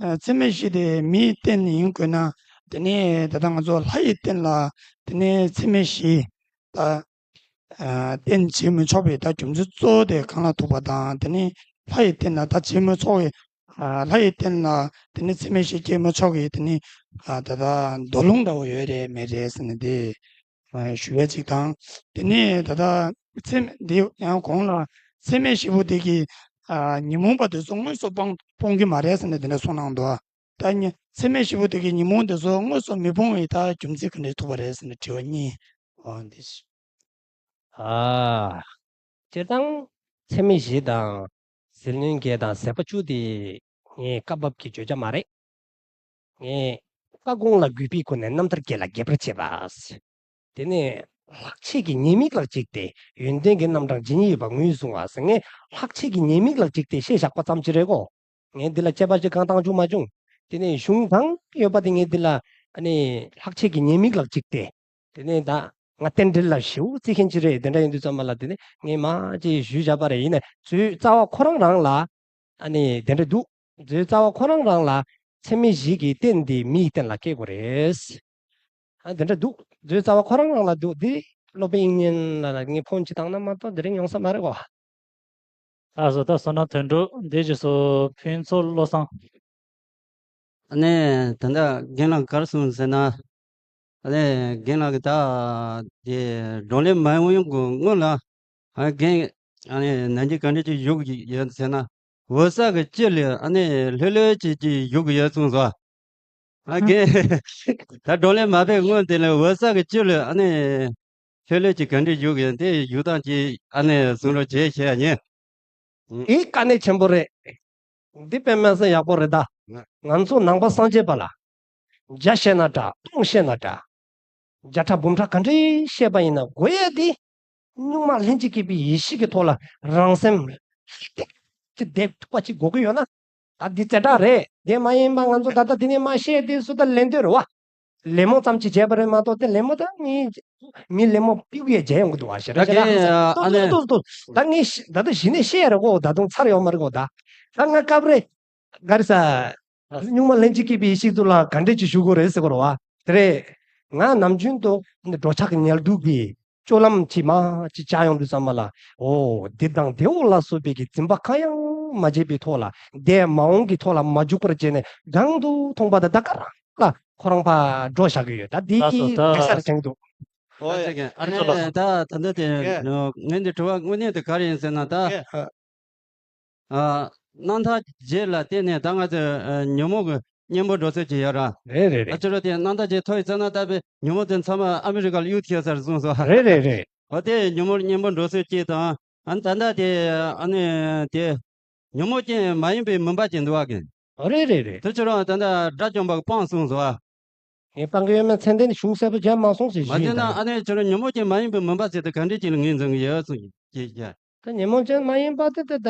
ཨ་ཚད་མེད་བཞི་དེ་མིའི་རྟེན་ཡིན་དགོས་ན་དེ་ནས་ད་ལྟ་ང་ཚོ་ལྷ་ཡི་རྟེན་ལ་དེ་ནས་ཚད་མེད་བཞི་ད་ཨ་རྟེན་བྱེད་མི་ཆོག་པའི་ད་རྒྱུ་མཚན་གཙོ་བོ་དེ་གང་ལ་ཐུག་པ་དང་། དེ་ནས་ ལྷ་ཡི་རྟེན་ལ་ད་ཆེན་མོ་ཚོགས་ཀྱི་ཨ་ལྷ་ཡི་རྟེན་ལ་དེ་ནི་འཚེ་མེད་བཞི་སྐྱེས་མོ་ཚོགས་ཀྱི་དེ་ནི་ཨ་ད་ལྟ་མདོ་ལུང་འདྲ་བོ་ཡོད་རེད་མེད་རེད་ཟེར་ནས་དེ་ཨ་ཞུ་བའི་ཅིག་དང་། དེ་ནི་ད་ལྟ་འཚེ་མེད་འདི་ཡང་གོང་ལ་འཚེ་མེད་བཞི་པོ་དེ་གི་ཨ་ཉོན་མོངས་པ་དེ་ཚོ་དངོས་སུ་སྤོང་སྤོང་གི་མ་རེད་ཟེར་ནས་དེ་འདྲ་གསུངས་གནང་འདུག་ད་ནི་འཚེ་མེད་བཞི་པོ་དེ་གི་ཉོན་མོངས་དེ་ཚོ་དངོས་སུ་མི་སྤོང་བའི་ད་རྒྱུ་མཚན་ག་འདྲས་ཐུག་པ་རེད་ཟེར་ནས་དྲི་བ་གཉིས། ཨོ་འདི་ཞིག་ཨ། སྤྱིར་བཏང་འཚེ་མེད་བཞི་དང་ཟིལ་གནོན་བརྒྱད་དང་ཟད་པ་བཅུ་དེ་ངས་སྐབས་བབ་ཀྱི་བརྗོད་བྱ་མ་རེད། ངས་བཀའ་དགོངས་ལ་གུས་པའི་སྒོ་ནས་རྣམ་ཐར་བརྒྱད་ལ་རྒྱས་པར་བྱེད་པ། དེ་ནས་ལྷག་བཅས་ཀྱི་ཉེས་དམིགས་ལ་གཅིག་སྟེ་ཡོན་ཏན་གྱི་རྣམ་གྲངས་ཇི་སྙེད་ཡོད་པ་ངོས་བཟུང་བ་ཟེར། ངས་ལྷག་བཅས་ཀྱི་ཉེས་དམིགས་ལ་གཅིག་སྟེ་བཤད་བཞག་པ་ཙམ་ཅིག་རེད་གོ། ངས་འདི་ལ་དཔྱད་པ་ཅིག་གང་བཏང་བཅུག་མ་བྱུང་། དེ་ནས་གཞུང་གང་ཡོད་པ་དེ་ངས་འདི་ལ་ཨ་ནི་ལྷག་བཅས་ཀྱི་ཉེས་དམིགས་ལ་གཅིག་སྟེ། དེ་ནས་ད་ང་རྟེན་འབྲེལ་ལ་ཞེ་པོ་བརྩི་མཁན་ཅིག་རེད། དེ་འདྲ་ཡིན་དུས་ཙམ་པ་ལ་དེ་ནས་ངས་མ་ཅིག་ཞུས་བཞག་པ་རེད། ཡིན་ནའི་མཛོད་རྩ་བ་ཁོ་རང་རང་ལ་ཨ་ནི་དེ་འདྲ་འདུག་མཛོད་རྩ་བ་ཁོ་རང་རང་ལ་འཚེ་མེད་བཞི་གི་རྟེན་འདི་མི་ཡི་རྟེན་ལ་སྐྱེལ་དགོས་རེད། ཨ་དེ་འདྲ་འདུག་མཛོད་རྩ་བ་ཁོ་རང་རང་ལ་འདུག་འདི་སློབ་དཔོན་དབྱིག་གཉེན་ལ་ངས་ཕོན་ཅིག་བཏང་ན་མ་གཏོགས་དེ་རིང་ཡོང་ས་མ་རེད་གོ། ལགས་སོ། ད་བསོད་ནམས་དོན་གྲུབ། འདི་རྗེས་སུ་ཕུན་ཚོགས་བློ་བཟང་། ཨ་ནི་ད་ལྟ་རྒན་ལགས་ག་རེ་གསུངས་ཟེར་ན། ཨ་ནི་རྒན་ལགས་ཀྱིས་ད་དེ་བགྲོ་གླེང་མ་ཡོང་གི་སྔོན་ལ། ཨ་རྒན་ཨ་ནི་ནན་གྱིས་ག་འདྲ་ཅིག་བཞུགས་ཡོད་ཟེར་ན། འོད་གསལ་གྱི་དཀྱིལ་ལ་ཨ་ནི་ལྷོད་ལྷོད་ཅིག་ཅིག་བཞུགས་ཡོད་གསུངས་སོ། ཨ་རྒན་ད་བགྲོ་གླེང་མ་ཕེབས་སྔོན་དེ་ལ་འོད་གསལ་གྱི་དཀྱིལ་ལ་ཨ་ནི་ལྷོད་ལྷོད་ཅིག་ག་འདྲ་བཞུགས་ཡོད་དེ་བཞུགས་སྟངས་ཅིག་ཨ་ནི་གསུང་རོགས་བྱེད་ཞུ་ཡ་ཡིན། ཨེ་དཀའ་གནད་ཆེན་པོ་རེད། འདི་དཔེ་མི་སྲིད་ཡག་པོ་རེད་ད། ང་ཚོ་ནང་པ་སངས་རྒྱས་པ་ལ། བརྒྱ་བཤད་ན་འདྲ། སྟོང་བཤད་ན་འདྲ། བརྒྱ་ཕྲག་འབུམ་ཕྲག་ག་འདྲའི་བཤད་པ་ཡིན་ན་དགོས་ཡ་དེ། གཉུག་མ་ལྷན་ཅིག་སྐྱེས་པའི་ཡེ་ཤེས་ཀྱི་ཐོག་ལ་རང་སེམས་ལྷག་ཅིག་བསྡད་ཐུབ་པ་ཅིག་དགོས་ཀྱི་ཡོད་ན། ད་འདི་ཙེ་དྲག་རེད། དེ་མ་ཡིན་པ་ང་ཚོ་ད་ལྟ་འདི་ནས་མ་བཤད་དེ་སུ་ད་ལན་འདོད་རེད་བ། ལད་མོ་ཙམ་ཅིག་བྱས་པ་རེད་མ་གཏོགས་དེ་ལད་མོ་ད་ངས་མི་ལད་མོ་པིག་ཡས་བྱས་ཡོང་གི་འདུག་བ་ཞེ་དྲག་ཞེ་དྲག་ཨ་ནི་ད་ངས་ཤི་ད་ལྟ་གཞི་ནས་བཤད་རེད་གོ། ད་དུང་ཚར་ཡོང་མ་རེད་གོ། ད་ད་ང་སྐབས་རེ་ག་རེ་ཟ་གཉུག་མ་ལྷན་ཅིག་སྐྱེས་པའི་ཡེ་ཤེས་ཚོ་ལ་ག་འདྲས་ཅིག་ཞུ་དགོས་རེད་ཟེར་གོ་རེད་བ། དེ་རེད། ང་ནམ་རྒྱུན་དུ་འགྲོ་འཆག་གི་ཉལ་འདུག་གི་སྤྱོད་ལམ་ཅིག་མ་ཅིག་བཅའ་ཡོང་དུས་ཙམ་པ་ལ། འོ་འདི་དང་དེའོ་ལ་སོགས་པའི་གི་འཛིན་པ་གང་ཡང་མ་བྱས་པའི་ཐོག་ལ་འདས་མ་འོངས་ཀྱི་ཐོག་ལ་མ་འཇུག་པར་བྱས་ནས་རང་དུ་མཐོང་པ་དང་ད་ག་རང་ལ་ཁོ་རང་ཕར་འགྲོ་བཞག་གི་ཡོད། ད་འདི་ལགས་སོ། ད་གེ་སར་དྲན་གི་འདུག་ཨོ་ཡ། ཨ་ནི་ད་ད་ལྟ་དེ་ངས་འདི་དྲི་བ་དངོས་གནས་དེ་ག་རེ་ཡིན་ཟེར་ན་ད། ཨ། རྣམ་ཐར་རྒྱས་ལ་བརྟེན་ནས་ད་ང་ཚོས་ཨ་ཉོན་མོངས་ཀྱི་གཉེན་པོ་འགྲོ་ཚུལ་ཅིག་ཡོད་ར། རེད་རེད་ཨ་རེད། ཅི་རོ་དེ་རྣམ་ཐར་རྒྱས་ཐོ་ཡི་ཚ་ན་ལྟ་བུའི་ཉོན་མོངས་དེ་ཚང་མ་ཨ་མི་རི་ཀ་ལ་གཡུག་ཐེབས་ཚར་གསུངས་སོ། རེད་རེད་རེད། འོ་དེ་ཉོན་མོངས་གཉེན་པོ་འགྲོ་ཚུལ་གཅིག་དང་། ཨ་ནི་ད་ལྟ་དེ་ཨ་ནི་དེ་ཉོན་མོངས་ཅན་མ་ཡིན་པའི་མུན་པ་ཅིག་འདུག་བ་གི། རེད་རེད་རེད། དེ་ཕྱིར་རང་ད་ལྟ་དགྲ་བཅོམ་པ་སྤངས་གསུངས་སོ། ངས་སྤང་གི་ཡོད་མེད་མཚན་ལྡན་གཞུང་གསལ་པོ་མཇལ་མ་སོང་ཟེར་མ་ཞུས་དེ་ན་ད། ཨ་ནི་ཁྱོད་རང་ཉོན་མོངས་ཅན་མ་ཡིན་པའི་མུན་པ་ཟེར་དེ་ག་འདྲས་ཅིག་ལ་ངོས་འཛིན་གྱི་ཡོད་གསུངས་ཀྱི་ཀྱི་ཀྱི། ད་ཉོན་མོངས་ཅན་མ་ཡིན་པ་དེ་དེ་ད་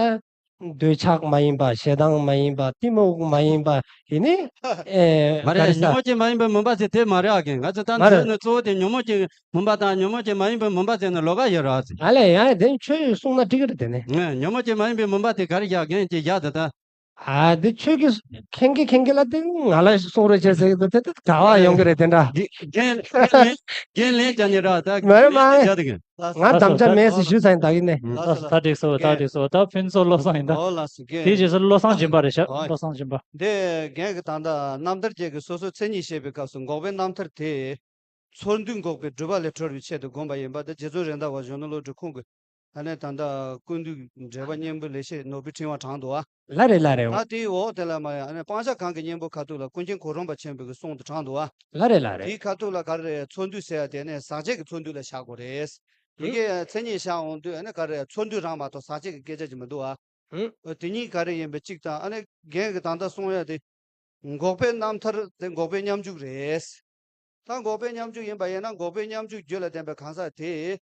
འདོད་ཆགས་མ་ཡིན་པ། ཞེ་སྡང་མ་ཡིན་པ། གཏི་མུག་མ་ཡིན་པ་ཡིན་ནི། ཨེ་མ་རེད། ག་རེ་ཟ། ཉོན་མོངས་ཅན་མ་ཡིན་པའི་མུན་པ་ཟེར་དེ་མ་རེད་ཨ་གི། ང་ཚོ་ད་མ་རེད། འཛིན་ནི་གཙོ་བོ་དེ་ཉོན་མོངས་ཅན་མུན་པ་དང་ཉོན་མོངས་ཅན་མ་ཡིན་པའི་མུན་པ་ཟེར་ནི་ལོགས་ཀ་ཡོད་རེད་ཨ་ཟེར། ཨ་ལས་ཡང་དེ་ཆོས་གསུངས་ན་འགྲིག་གི་རེད་དེ་ནི། ཨེ་ཉོན་མོངས་ཅན་མ་ཡིན་པའི་མུན་པ་དེ་ག་རེ་བཞག་རྒན་གྱིས་བཞག་དེ་ད། ཨ་འདི་ཆོས་ཀྱི་མཁྱེན་གྱི་མཁྱེན་གྱི་ལ་དེ་ང་ལ་གསུང་རོགས་བྱས་ཟེར་གྱི་འདུག་དེ་དེ་ག་བ་ཡོང་གི་རེད་དེ་འདྲ། རྒན་རྒན་རྒན་ལན་རྒྱག་ནི་ར་ད། མ་རེད་མ་རེད། རྒན་ལན་རྒྱག་དེ་གི། ང་དམ་བཅའ་མེད་ཟེར་ཞུས་ཚར་ཡིན་ད་གི་ནས། ད་ད་འགྲིག་སོ་ད་འགྲིག་སོ། ད་ཕུན་ཚོགས་བློ་བཟང་ཡིན་ད། ཨོ་ལགས་སོ་རྒན། དེའི་རྗེས་སུ་བློ་བཟང་སྦྱིན་པ་རེད་ཤག་ཨོ་བློ་བཟང་སྦྱིན་པ། འདི་རྒན་གྱི་ད་ལྟ་རྣམ་ཐར་རྒྱས་ཀྱི་སོ་སོའི་མཚན་ཉིད་བཤད་པའི་སྐབས་སུ་འགོག་པའི་རྣམ་ཐར་དེ། ཚོར་འདུའི་འགོག་པའི་སྒྲིབ་པ་ལས་གྲོལ་བའི་ཆེད་དུ་བསྒོམ་པ་ཡིན་པ་འདི་རྗེ་བཙུན་རེད་མདའ་བ་གཞོན་ནུ་བློ་གྲོས་ཁོང་གིས་ཨ་ནི་ད་ལྟ་ཀུན་འདུས་འགྲེལ་པ་སྙིང་པོ་ལེགས་བཤད་ནོར་བུའི་ཕྲེང་བ་དྲངས་འདུག་ཨ། ལ་རེད་ལ་རེད། ད་དེའི་འོག་དེ་ལ་མ་ཡ་ཨ་ནི་སྤང་བྱ་གང་གི་གཉེན་པོ་ཁ་ཐུག་ལ་ཀུན་མཁྱེན་གོ་རམས་པ་ཆེན་པོའི་གི་གསུང་དུ་དྲངས་འདུག་ཨ། ལ་རེད་ལ་རེད། དེའི་ཁ་ཐུག་ལ་ག་རེ་རེད། ཚོར་འདུ་ཟེར་ཡ་དེ་ནས་ཟག་བཅས་ཀྱི་ཚོར་འདུ་ལ་བཞག་དགོས་རེད། དེ་གའི་མཚན་ཉིད་བཞག་འོང་དུས་ཨ་ནི་ག་རེ་ཚོར་འདུ་རང་མ་གཏོགས་ཟག་བཅས་ཀྱི་སྐད་ཆ་ཅིག་མི་འདུག་ཨ། ཨོ་དེ་གཉིས་ག་རེ་ཡིན་པའི་གཅིག་དང་ཨ་ནི་རྒན་གྱི་ད་ལྟ་གསུང་ཡ་དེ། འགོག་པའི་རྣམ་ཐར་དེ་འགོག་པའི་སྙོམས་འཇུག་རེད། ད་འགོག་པའི་སྙོམས་འཇུག་ཡིན་པ་ཡིན་ན་འགོག་པའི་སྙོམས་འཇུག་རྒྱུད་ལ་ལྡན་པའི་གང་ཟག་དེས།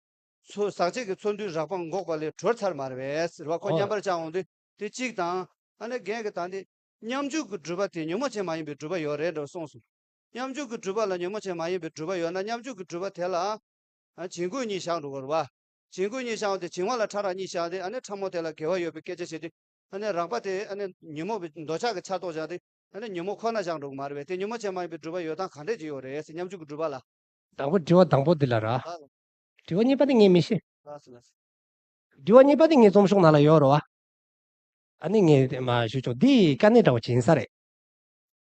ཚོ་ཟག་བཅས་ཀྱི་ཚོར་འདུའི་རགས་པ་འགོག་པ་ལས་གྲོལ་ཚར་མ་རེད་པས་ཟེར་བ་ཁོ་ཨོ། མཉམ་པར་བཅའ་འོང་དུས་དེ་གཅིག་དང་། ཨ་ནི་རྒན་གྱི་ད་འདི་སྙོམས་འཇུག་གི་སྒྲུབ་པ་དེ་ཉོན་མོངས་ཅན་མ་ཡིན་པའི་སྒྲུབ་པ་ཡོད་རེད་འགྲོ་གསུངས་སོང་། སྙོམས་འཇུག་གི་སྒྲུབ་པ་ལ་ཉོན་མོངས་ཅན་མ་ཡིན་པའི་སྒྲུབ་པ་ཡོད་ན་སྙོམས་འཇུག་གི་སྒྲུབ་པ་དེ་ལ། ཨ་བྱིང་རྒོད་གཉིས་བཞག་འགྲོ་གི་རེད་པ། བྱིང་རྒོད་གཉིས་བཞག་སྟེ་བྱིང་བ་ལ་ཕྲ་རགས་གཉིས་བཞག་སྟེ་ཨ་ནི་ཕྲ་མོ་དེ་ལ་དགེ་བ་ཡོད་པའི་སྐད་ཆ་བཤད་དུས་ཨ་ནི་རགས་པ་དེ་ཨ་ནི་ཉོན་མོངས་པའི་འདོད་ཆགས་ཀྱི་ཆ་གཏོགས་བཞག་སྟེ་ཨ་ནི་ཉོན་མོངས་ཁོ་ན་བཞག་འགྲོ་གི་མ་རེད་པས། དེ་ཉོན་མོངས་ཅན་མ་ཡིན་པའི་སྒྲུབ་པ་ཡོད་སྟངས་ག་འདྲས་ཅིག་ཡོད་རེད་ཟེར་སྙོམས་འཇུག་གི་སྒྲུབ་པ་ལ། དང་པོ་དྲི་བ་དང་པོ་འདི་ལ་ར། ལགས་སོ། དྲི་བ་གཉིས་པ་དེ་ངས་མི་ཤེས། ལགས་སོ་ལགས་སོ། དྲི་བ་གཉིས་པ་དེ་ངའི་རྩོམ་ཤོག་ནང་ལ་ཡོད་རེད་པ། ཨ་ནི་ངས་མ་ཞུ་ཆོག་འདི་དཀའ་གནད་འདྲ་བོ་ཅིག་ཡིན་ས་རེད།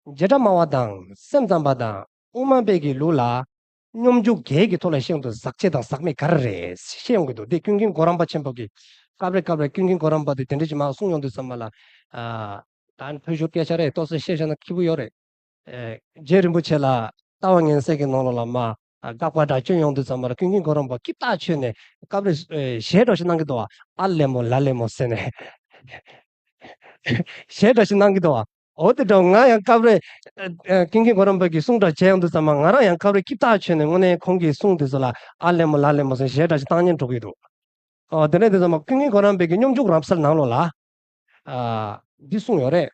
བྱེ་བྲག་སྨྲ་བ་དང་སེམས་ཙམ་པ་དང་དབུ་མ་པའི་གི་ལུགས་ལ། སྙོམས་འཇུག་བརྒྱད་ཀྱི་ཐོག་ལ་ཤིན་ཏུ་ཟག་བཅས་དང་ཟག་མེད་ག་རེ་རེད་བཤད་ཡོང་གི་འདུག་འདི་ཀུན་མཁྱེན་གོ་རམས་པ་ཆེན་པོ་གིས་སྐབས་རེ་སྐབས་རེ་ཀུན་མཁྱེན་གོ་རམས་པ་དེ་དེ་འདྲ་ཅིག་མར་གསུངས་ཡོང་དུས་ཙམ་པ་ལ། ཨ། ད་ཕུལ་ཞུ་སྐད་ཆ་རེད། ཏོག་ཙམ་བཤད་བཞག་ན་སྐྱིད་པོ་ཡོད་རེད། ཨེ། རྗེ་རིན་པོ་ཆེ་ལ་ལྟ་བ་ངན་སེལ་གྱི་ནང་ལོགས་ལ་མར་དགག་པ་འདྲ་བསྐྱོན་ཡོང་དུས་ཙམ་པ་ལ་ཀུན་མཁྱེན་གོ་རམས་པ་སྐྱིད་ཐག་ཆོད་ནས་སྐབས་རེ་ཨེ་ཞལ་འདྲ་ཞིག་གནང་གི་འདུག་ཨ་ལེ་མོ་ལ་ལེ་མོ་ཟེར་ནས། ཞལ་འདྲ་ཞིག་གནང་གི་འདུག་བ། འོ་དེ་འདྲ་ང་ཡང་སྐབས་རེ། ཨ། ཨ། ཀུན་མཁྱེན་གོ་རམས་པ་གི་གསུང་འདྲ་བྱས་ཡོང་དུས་ཙམ་པ་ང་རང་ཡང་སྐབས་རེ་སྐྱིད་ཐག་ཆོད་ནས་དངོས་གནས་ཁོང་གི་གསུང་དེ་ཚོ་ལ་ཨ་ལེ་མོ་ལ་ལེ་མོ་ཟེར་ཞལ་འདྲ་ཞིག་བཏང་སྙིང་འདོད་ཀྱི་འདུག་ཨོ་དེ་ནས་དེ་ཚོ་མ་ཀུན་མཁྱེན་གོ་རམས་པའི་གི་སྙོམས་འཇུག་རབ་གསལ་ནང་ལོགས་ལ། ཨ། འདི་གསུངས་ཡོད་རེད།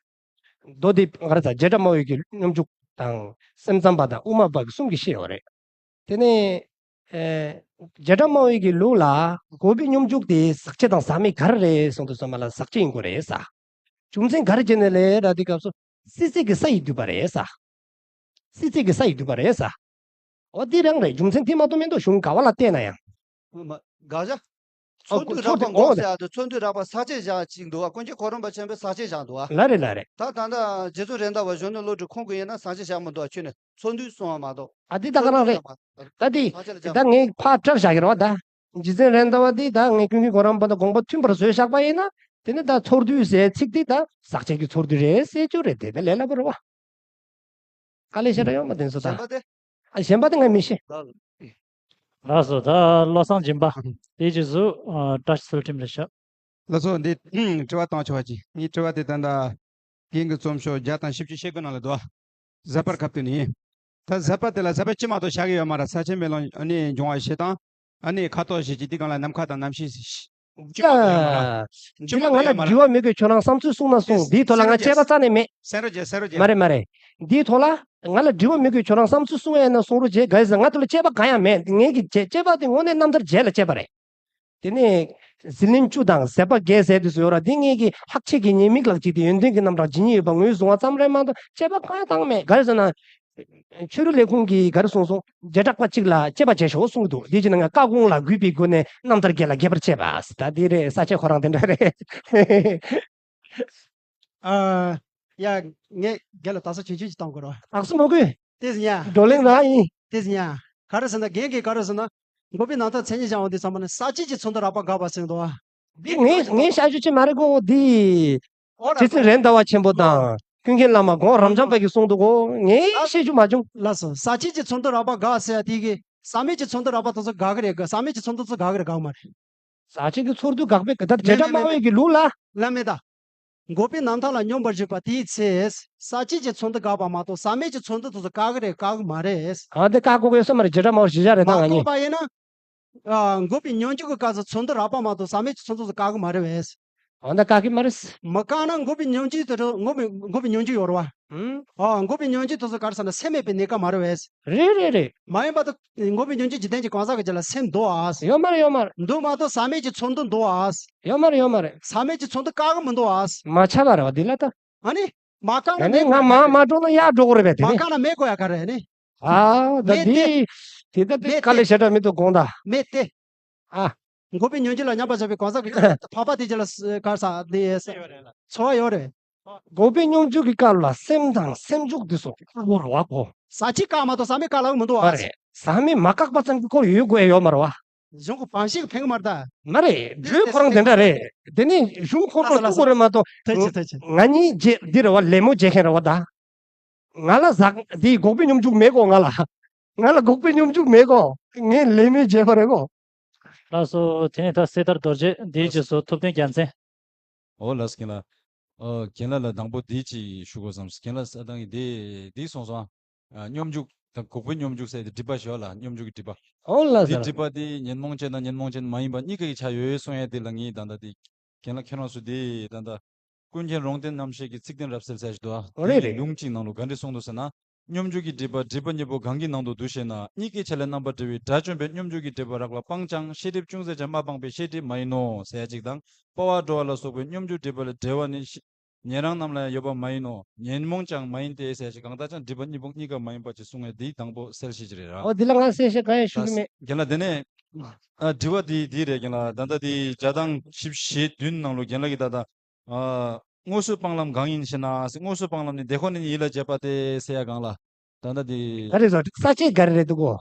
མདོ་སྡེ་ང་རང་ཚོ་བྱེ་བྲག་སྨྲ་བའི་གི་སྙོམས་འཇུག་དང་སེམས་ཙམ་པ་དང་དབུ་མ་པ་གི་གསུམ་གྱིས་བཤད་ཡོད་རེད། དེ་ནས། ཨེ། བྱེ་བྲག་སྨྲ་བའི་གི་ལུགས་ལ་འགོག་པའི་སྙོམས་འཇུག་དེ་ཟག་བཅས་དང་ཟག་མེད་ག་རེ་རེད་གསུངས་དུས་ཙམ་པ་ལ་ཟག་བཅས་ཡིན་དགོས་རེད་ས། རྒྱུ་མཚན་ག་རེ་བྱས་ནས་ལས་ར་དེ་སྐབས་སུ་སྲིད་རྩེ་གི་ས་ཡིས་བསྡུས་པ་རེད་ས། སྲིད་རྩེ་གི་ས་ཡིས་བསྡུས་པ་རེད་ས། འོ་འདི་རང་རེད། རྒྱུ་མཚན་དེ་མ་གཏོགས་མི་འདུག་གཞུང་ག་བ་ལ་བལྟས་ན་ཡང་། མ། དགག་བྱ། ཨ། ཚོར་འདུ་ཚོར་རགས་པ་འདུ་འགོག་འོ་ཟེར་ཡག་དེ་ཚོར་འདུ་རགས་པ་ཟག་བཅས་བཞག་ཅིག་འདུག་བ། ཀུན་མཁྱེན་གོ་རམས་པ་ཆེན་པོས་ཟག་བཅས་བཞག་འདུག་བ། ལ་རེད་ལ་རེད། ད་ད་ལྟ་རྗེ་བཙུན་རེད་མདའ་བ་གཞོན་ནུ་བློ་གྲོས་ཁོང་གིས་ཡིན་ན་ཟག་བཅས་བཞག་མི་འདུག་བ། ཁྱོད་ནས་ཚོར་འདུ་གསུང་བ་མ་གཏོགས། ཨ་འདི་ད་ག་རང་རེད། ད་འདི་ཟག་བཅས་ལ་ད་བཞག་ངས་ཕར་སྐྲག་བཞག་གི་རེད་བ་ད། རྗེ་བཙུན་རེད་མདའ་བ་འདི་ད་ངས་ཀུན་མཁྱེན་གོ་རམས་པ་དང་དགོངས་པ་མཐུན་པར་བཟོས་བཞག་པ་ཡིན་ན། དེ་ནི་ད་ཚོར་འདུ་ཟེར་ཚིག་འདི་ད་ཟག་བཅས་ཀྱི་ཚོར་འདུ་རེད་ཟེར་རྒྱུ་རེད། དེ་ད་ལས་སླ་པོ་རེད་བ། དཀའ་ལས་ཞེ་དྲག་ཡོད་མ་དེ་ཚོ་ད། གཞན་པ་དེ། ཨ། གཞན་པ་དེ་ང་མི་ཤེས། ལགས་སོ། ད་བློ་བཟང་སྦྱིན་པ། དེའི་རྗེས་སུ། ཨ། བཀྲ་ཤིས་ཚུལ་ཁྲིམས་ལགས་ཤོག་ལགས་སོ། འདི་དྲི་བ་བཏང་ཆོག་པ་ཅིག་ངའི་དྲི་བ་དེ་ད་ལྟ་རྒན་གྱི་རྩོམ་ཤོག་བརྒྱ་དང་བཞི་བཅུ་ཞེ་དགུ་ནང་ལ་འདུག་བ། ཟད་པར་གབ་སྟེ་ནི། ད་ཟད་པ་དེ་ལ་ཟད་པ་ཅི་མ་གཏོགས་བཞག་གི་ཡོད་མ་རེད། ས་ཆེན་མེ་ལོང་ཨ་ནི་འབྱུང་བ་བཞི་དང་། ཨ་ནི་ཁ་དོག་བཞི་ཅིག་དེ་གང་ལ་ནམ་མཁའ་དང་གནམ་གཤིས། ཅི་མ་གཏོགས་ཡོད་མ་རེད། འདི་ལ་ང་ལ་དྲི་བ་མི་དགོས། ཁྱོད་རང་བསམ་ཚུལ་གསུང་ན་གསུང་། འདིའི་ཐོག་ལ་ང་དཔྱད་པ་རྩ་ནས་མེད། གསན་རོགས་བྱེད། གསན་རོགས་བྱེད། མ་རེད་མ་རེད། འདིའི་ཐོག་ལ་ང་ལ་དྲི་བ་མི་དགོས། ཁྱོད་རང་བསམ་ཚུལ་གསུང་ཡས་ན་གསུང་རོགས་བྱེད། ག་ཡིན་ཟེར་ང་དེ་ལ་དཔྱད་པ་གང་ཡང་མེད། ངེད་ཀྱི་དཔྱད་དཔྱད་པ་དེ་དངོས་གནས་རྣམ་ཐར་བརྒྱད་ལ་དཔྱད་པ་རེད། དེ་ནས་ཟིལ་གནོན་བཅུ་དང་ཟད་པ་བརྒྱད་ཟེར་དུས་སུ་ཡོད་ར། འདི་ངེད་ཀྱི་ལྷག་བཅས་ཀྱི་ཉེས་དམིགས་ལག་ཅིག་དེ་ཡོན་ཏན་གྱི་རྣམ་གྲངས་ཇི་སྙེད་ཡོད་པ་ངོས་བཟུང་བ་ཙམ་རེད་མ་གཏོགས་དཔྱད་པ་གང་ཡང་བཏང་མེད། ག་རེ་ཟེར་ན། ཆོས་རིག་ལས་ཁུངས་ཀྱིས་ག་རེ་གསུངས་སོང་། བྱེ་བྲག་པ་གཅིག་ལ་དཔྱད་པ་བྱེད་ཤོག་གསུངས་འདུག་དེ་བྱས་ན་ང་བཀའ་དགོངས་ལ་གུས་པའི་སྒོ་ནས་རྣམ་ཐར་བརྒྱད་ལ་རྒྱས་པར་དཔྱད་པ། ད་དེ་རེད། ས་ཆ་ཁོ་རང་དེ་འདྲ་རེད། ཨ། ཡ། ངས་རྒན་ལ་དག་ས་ཆུང་ཆུང་ཅིག་བཏང་དགོས་རོགས། དག་ས་མ་དགོས། ཏེ་ཟིན་ཡ། བགྲོ་གླེང་རང་ཡིན། ཏེ་ཟིན་ཡ། ག་རེ་ཟེར་ན་རྒན་གྱིས་ག་རེ་ཟེར་ན། འགོག་པའི་རྣམ་ཐར་མཚན་ཉིད་སྦྱང་བ་འདི་ཚང་མ་ནི་ཟག་བཅས་ཀྱི་ཚོར་འདུ་རགས་པ་དགག་པ་ཟེར་འདུག་ཨ། འདི་ངས་ངས་བཤད་རྒྱུ་ཅིག་མ་རེད་གོ། འདི། ཨོ་ར། རྗེ་བཙུན་རེད་མདའ་བ་ཆེན་པོ་དང་ཀུན་མཁྱེན་བླ་མ་གོང་རབ་འབྱམས་པ་གིས་གསུངས་འདུག་གོ། ངས་བཤད་རྒྱུ་མ་བྱུང་། ལགས་སོ། ཟག་བཅས་ཀྱི་ཚོར་འདུ་རགས་པ་དགག་ཟེར་ཡ་དེ་གི་ཟག་མེད་ཀྱི་ཚོར་འདུ་རགས་པ་དེ་ཚོ་དགག་གི་རེད་གི། ཟག་མེད་ཀྱི་ཚོར་འདུ་ཚོ་དགག་གི་རེད་དགག་མ་རེད། ཟག་བཅས་ཀྱི་ཚོར་འདུ་དགག་པའི་གི་ད་བྱེ་བྲག་སྨྲ་བའི་གི་ལུགས་ལ། ལ་མེད་ད། འགོག་པའི་རྣམ་ཐར་ལ་སྙོམས་པར་ཞུགས་པ་དེའི་ཚེ། ཟག་བཅས་ཀྱི་ཚོར་འདུ་དགག་པ་མ་གཏོགས་ཟག་མེད་ཀྱི་ཚོར་འདུ་དེ་ཚོ་དགག་གི་རེད་དགག་གི་མ་རེད། ཨ་འདི་བཀག་དགོས་ཀྱི་ཡོད་ས་མ་རེད། བྱེ་བྲག་སྨྲ་བ་གཞི་བཞག་རེད་ད་མ་ང་གཉིས། གཏོགས་པ་ཡིན་ན། ཨ། འགོག་པའི་སྙོམས་འཇུག་གི་སྐབས་སུ་ཚོར་འདུ་རགས་པ་མ་གཏོགས་ཟག་མེད་ཀྱི་ཚོར་འདུ་ཚོ་དགག་གི་མ་རེད་བས། ཨ་འདི་བཀག་གི་མ་རེད། མི་བཀག་ན་འགོག་པའི་སྙོམས་འཇུག་དེ་ཚོ་འགོག་པའི་འགོག་པའི་སྙོམས་འཇུག་ཡོད་རེད་བ། ཨང་། ཨ། འགོག་པའི་སྙོམས་འཇུག་དེ་ཚོ་ག་རེ་ཟེར་ན་སེམས་མེད་པའི་གནས་སྐབས་མ་རེད་བས། རེད་རེད་རེད། མ་ཡིན་པ་དང་འགོག་པའི་སྙོམས་འཇུག་འཇིག་རྟེན་གྱི་གང་ཟག་གི་རྒྱུད་ལ་སེམས་འདུག་ཨ། ཡོད་མ་རེད་ཡོད་མ་རེད། འདུག་མ་གཏོགས་ཟག་མེད་ཀྱི་ཚོར་འདུ་འདུག་ཨ། ཡོད་མ་རེད་ཡོད་མ་རེད། ཟག་མེད་ཀྱི་ཚོར་འདུ་བཀག་གི་མི་འདུག་ཨ། མ་ཆགས་པ་རེད་བ་འདི་ལ་ད། ཨ་ནི། མ་བཀག་ན་ཨ་ནི་མེད་ང་དགོས་ཡ་མ་ག་མ་རེད། མ་འགྲོ་ན་ཡར་འགྲོ་དགོས་རེད་པས་དེ་མ་ནི། བཀག་ན་མེད་དགོས་ཡ་ག་རེ་ནི། ཨ་ད་མེད་དེ། འདི། དེ་ད་དེ་མེད་དཀའ་ལས་དེ། ཞེ་དྲག་མི་འདུག་དགོངས་དག་མེད་དེ། ཨ། འགོག་པའི་སྙོམས་འཇུག་ལ་མཉམ་པར་བཞག་པའི་གང་ཟག་གི་འཕགས་པ་དེ་རྒྱུད་ལ་ག་རེ་ཟེར་དེ་ཚོར་བ་ཡོད་རེད། འགོག་པའི་སྙོམས་འཇུག་གི་སྐབས་ལ་སེམས་དང་སེམས་འཇུག་འདི་སོགས་དགོས་རེད་བ་གོ། ཟག་བཅས་བཀག་མ་གཏོགས་ཟག་མེད་བཀག་ལབ་མི་འདུག་བ། མ་རེད། ཟག་མེད་མ་བཀག་པ་ཙམ་གྱི་སྐོར་ཡོད་དགོས་ཡ་ཡོད་མ་རེད་བ། གཞུང་གི་བང་ཞིག་ཕན་གི་མ་རེད་ད། མ་རེད། འདི་ཁོ་རང་དེ་འདྲ་རེད། དེ་ནི་གཞུང་ཁོ་རང་ལ་ཐུག་དགོས་རེད་མ་གཏོགས། ཐུགས་རྗེ་ཆེ། ཐུགས་རྗེ་ཆེ། ང་གཉིས་རྗེ་འདི་རེད་བ། ལད་མོ་རྒྱག་མཁན་རེད་བ་ད། ང་ལ་ཟག་འདི་འགོག་པའི་སྙོམས་འཇུག་མེད་གོ་ང་ལ། ང་ལ་འགོག་པའི་སྙོམས་འཇུག་མེད་གོ། ངས་ལད་མོ་བྱས་པ་རེད་གོ། ལགས་སོ། དེ་ནས་ད་གསེར་ཐར་རྡོ་རྗེ། དེའི་རྗེས་སུ་ཐུབ་བསྟན་རྒྱལ་མཚན། འོ་ལགས་རྒན་ལགས། ཨ། རྒན་ལགས་ལ་དང་པོ་འདི་ཅིག་ཞུ་དགོས་བསམ། རྒན་ལགས་ས་དང་གི་འདི་འདི་གསུངས་སོང་ཨ། སྙོམས་འཇུག་དང་འགོག་པའི་སྙོམས་འཇུག་ཟེར་ཏེ་སྒྲིབ་པ་ཞོ་ལ་སྙོམས་འཇུག་གི་སྒྲིབ་པ། འོ་ལགས་འདི་སོ། སྒྲིབ་པ་འདི་ཉོན་མོངས་ཅན་དང་ཉོན་མོངས་ཅན་མ་ཡིན་པ་གཉིས་ཀ་གི་ཆ་ཡོད་གསུང་ཡ་འདི་ལ་ངས་ད་ལྟ་འདི་རྒན་ལགས་ཁྱེད་རང་ཚོ་འདི་ད་ལྟ་ཀུན་མཁྱེན་རོང་སྟོན་རྣམ་བཤད་ཀྱི་ཚིག་དོན་རབ་གསལ་ཟེར་ཞིག་འདུག་ཨ། འོ་རེད་རེད། ལུང་གཅིག་ནང་ལ་ག་འདྲ་གསུངས་འདུག་ཟེར་ན། སྙོམས་འཇུག་གི་སྒྲིབ་པ་སྒྲིབ་པ་གཉིས་པོ་གང་གི་ནང་དུ་འདུ་ཞེ་ན། གཉིས་ཀའི་ཆ་ལས་རྣམ་པར་གྲོལ་བའི་དགྲ་བཅོམ་པས་སྙོམས་འཇུག་གི་སྒྲིབ་པ་རགས་པ་སྤངས་ཀྱང་ཤེས་སྒྲིབ་ཅུང་ཟད་ཀྱང་མ་སྤངས་པའི་ཤེས་སྒྲིབ་མ་ཡིན་ནོ་ཟེར་ཡ་གཅིག་དང་། སྤོ་བ་བྲོ་བ་ལ་སོགས་པའི་སྙོམས་འཇུག་སྒྲིབ་པ་ལས་བྲལ་བ་ནི་ཤེས་ཉན་རང་རྣམས་ལ་ཡང་ཡོད་པ་མ་ཡིན་ནོ། ཉོན་མོངས་ཀྱང་མ་ཡིན་ཏེ་ཟེར་ཞིང་གང་ལྟར་ཀྱང་སྒྲིབ་པ་གཉིས་པོ་གཉིས་ཀ་མ་ཡིན་པ་ཅིག་གསུང་ངེས་འདི་དང་པོ་གསལ་བཤད་ཅིག་རེད་ར། ཨོ་འདི་ལ་ང་གསལ་བཤད་གང་ཡང་ཞུ་གི་མེད། རྒན་ལགས་དེ་ནས་ཨ་དྲི་བ་འདི་འདི་རེད། རྒན་ལགས་ད་ལྟ་འདི་བརྒྱ་དང་བཞི་བཅུ་ཞེ་བདུན་ནང་ལོ་རྒན་ལགས་ཀྱིས་ད་ལྟ་ཨ་ དངོས་སུ་སྤང་ལམ་གང་ཡིན་ཞེ་ན། དངོས་སུ་སྤང་ལམ་ནི་དེ་ཁོ་ན་ཉིད་ཡིད་ལ་བྱེད་པ་སྟེ་ཟེར་ཡ་གང་ལ། ད་ལྟ་དེ། ག་རེ་ཟེར། ས་བཅད་ག་རེ་རེད་འདུག་གོ།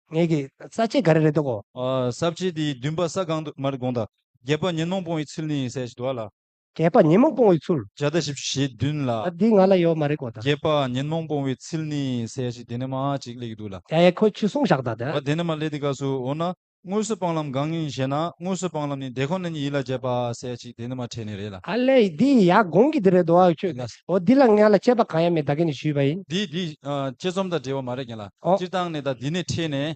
ངེད་ཀྱི་ས་བཅད་ག་རེ་རེད་འདུག་གོ། ཨ། ས་བཅད་དེ་བདུན་པ་ས་གང་དུ་མར་དགོངས་དག། བརྒྱད་པ་ཉོན་མོངས་སྤོང་བའི་ཚུལ་ནི་ཟེར་ཞིག་འདུག་ལ། བརྒྱད་པ་ཉོན་མོངས་སྤོང་བའི་ཚུལ། བརྒྱ་དང་བཞི་བཅུ་ཞེ་བདུན་ལ། ཨ། འདི་ང་ལ་ཡོད་མ་རེད་གོ་ད། བརྒྱད་པ་ཉོན་མོངས་སྤོང་བའི་ཚུལ་ནི་ཟེར་ཞིག་དེ་ནས་མར་ཅིག་སླེབས་ཀྱི་འདུག་ལ། ཡ་ཡ། ཁོ་ཆུ་གསུངས་བཞག་ད་ད། ཨ། དེ་ནས་མར་སླེབས་དུས་སྐབས་སུ་འོ་ན། དངོས་སུ་སྤང་ལམ་གང་ཡིན་ཞེ་ན། དངོས་སུ་སྤང་ལམ་ནི་དེ་ཁོ་ན་ཉིད་ཡིད་ལ་བྱེད་པ་ཟེར་ཅིག་དེ་ནས་མར་ཕྲད་ནི་རེད་ལ། ཨ་ལས། འདི་ཡ་གོང་གི་དེ་རེད་འདུག་ཨ་ཁྱོད། ལགས། འོ་འདི་ལ་ང་ལ་དཔྱད་པ་གང་ཡང་མེད། ད་གིན་ནས་ཞུས་པ་ཡིན། འདི་འདི་ཨ་དཔྱད་རྩོམ་དང་འབྲེལ་བ་མ་རེད་ཀྱང་ལ། ཨོ། སྤྱིར་བཏང་ནས་ད་འདི་ནས་ཕྲད་ནས་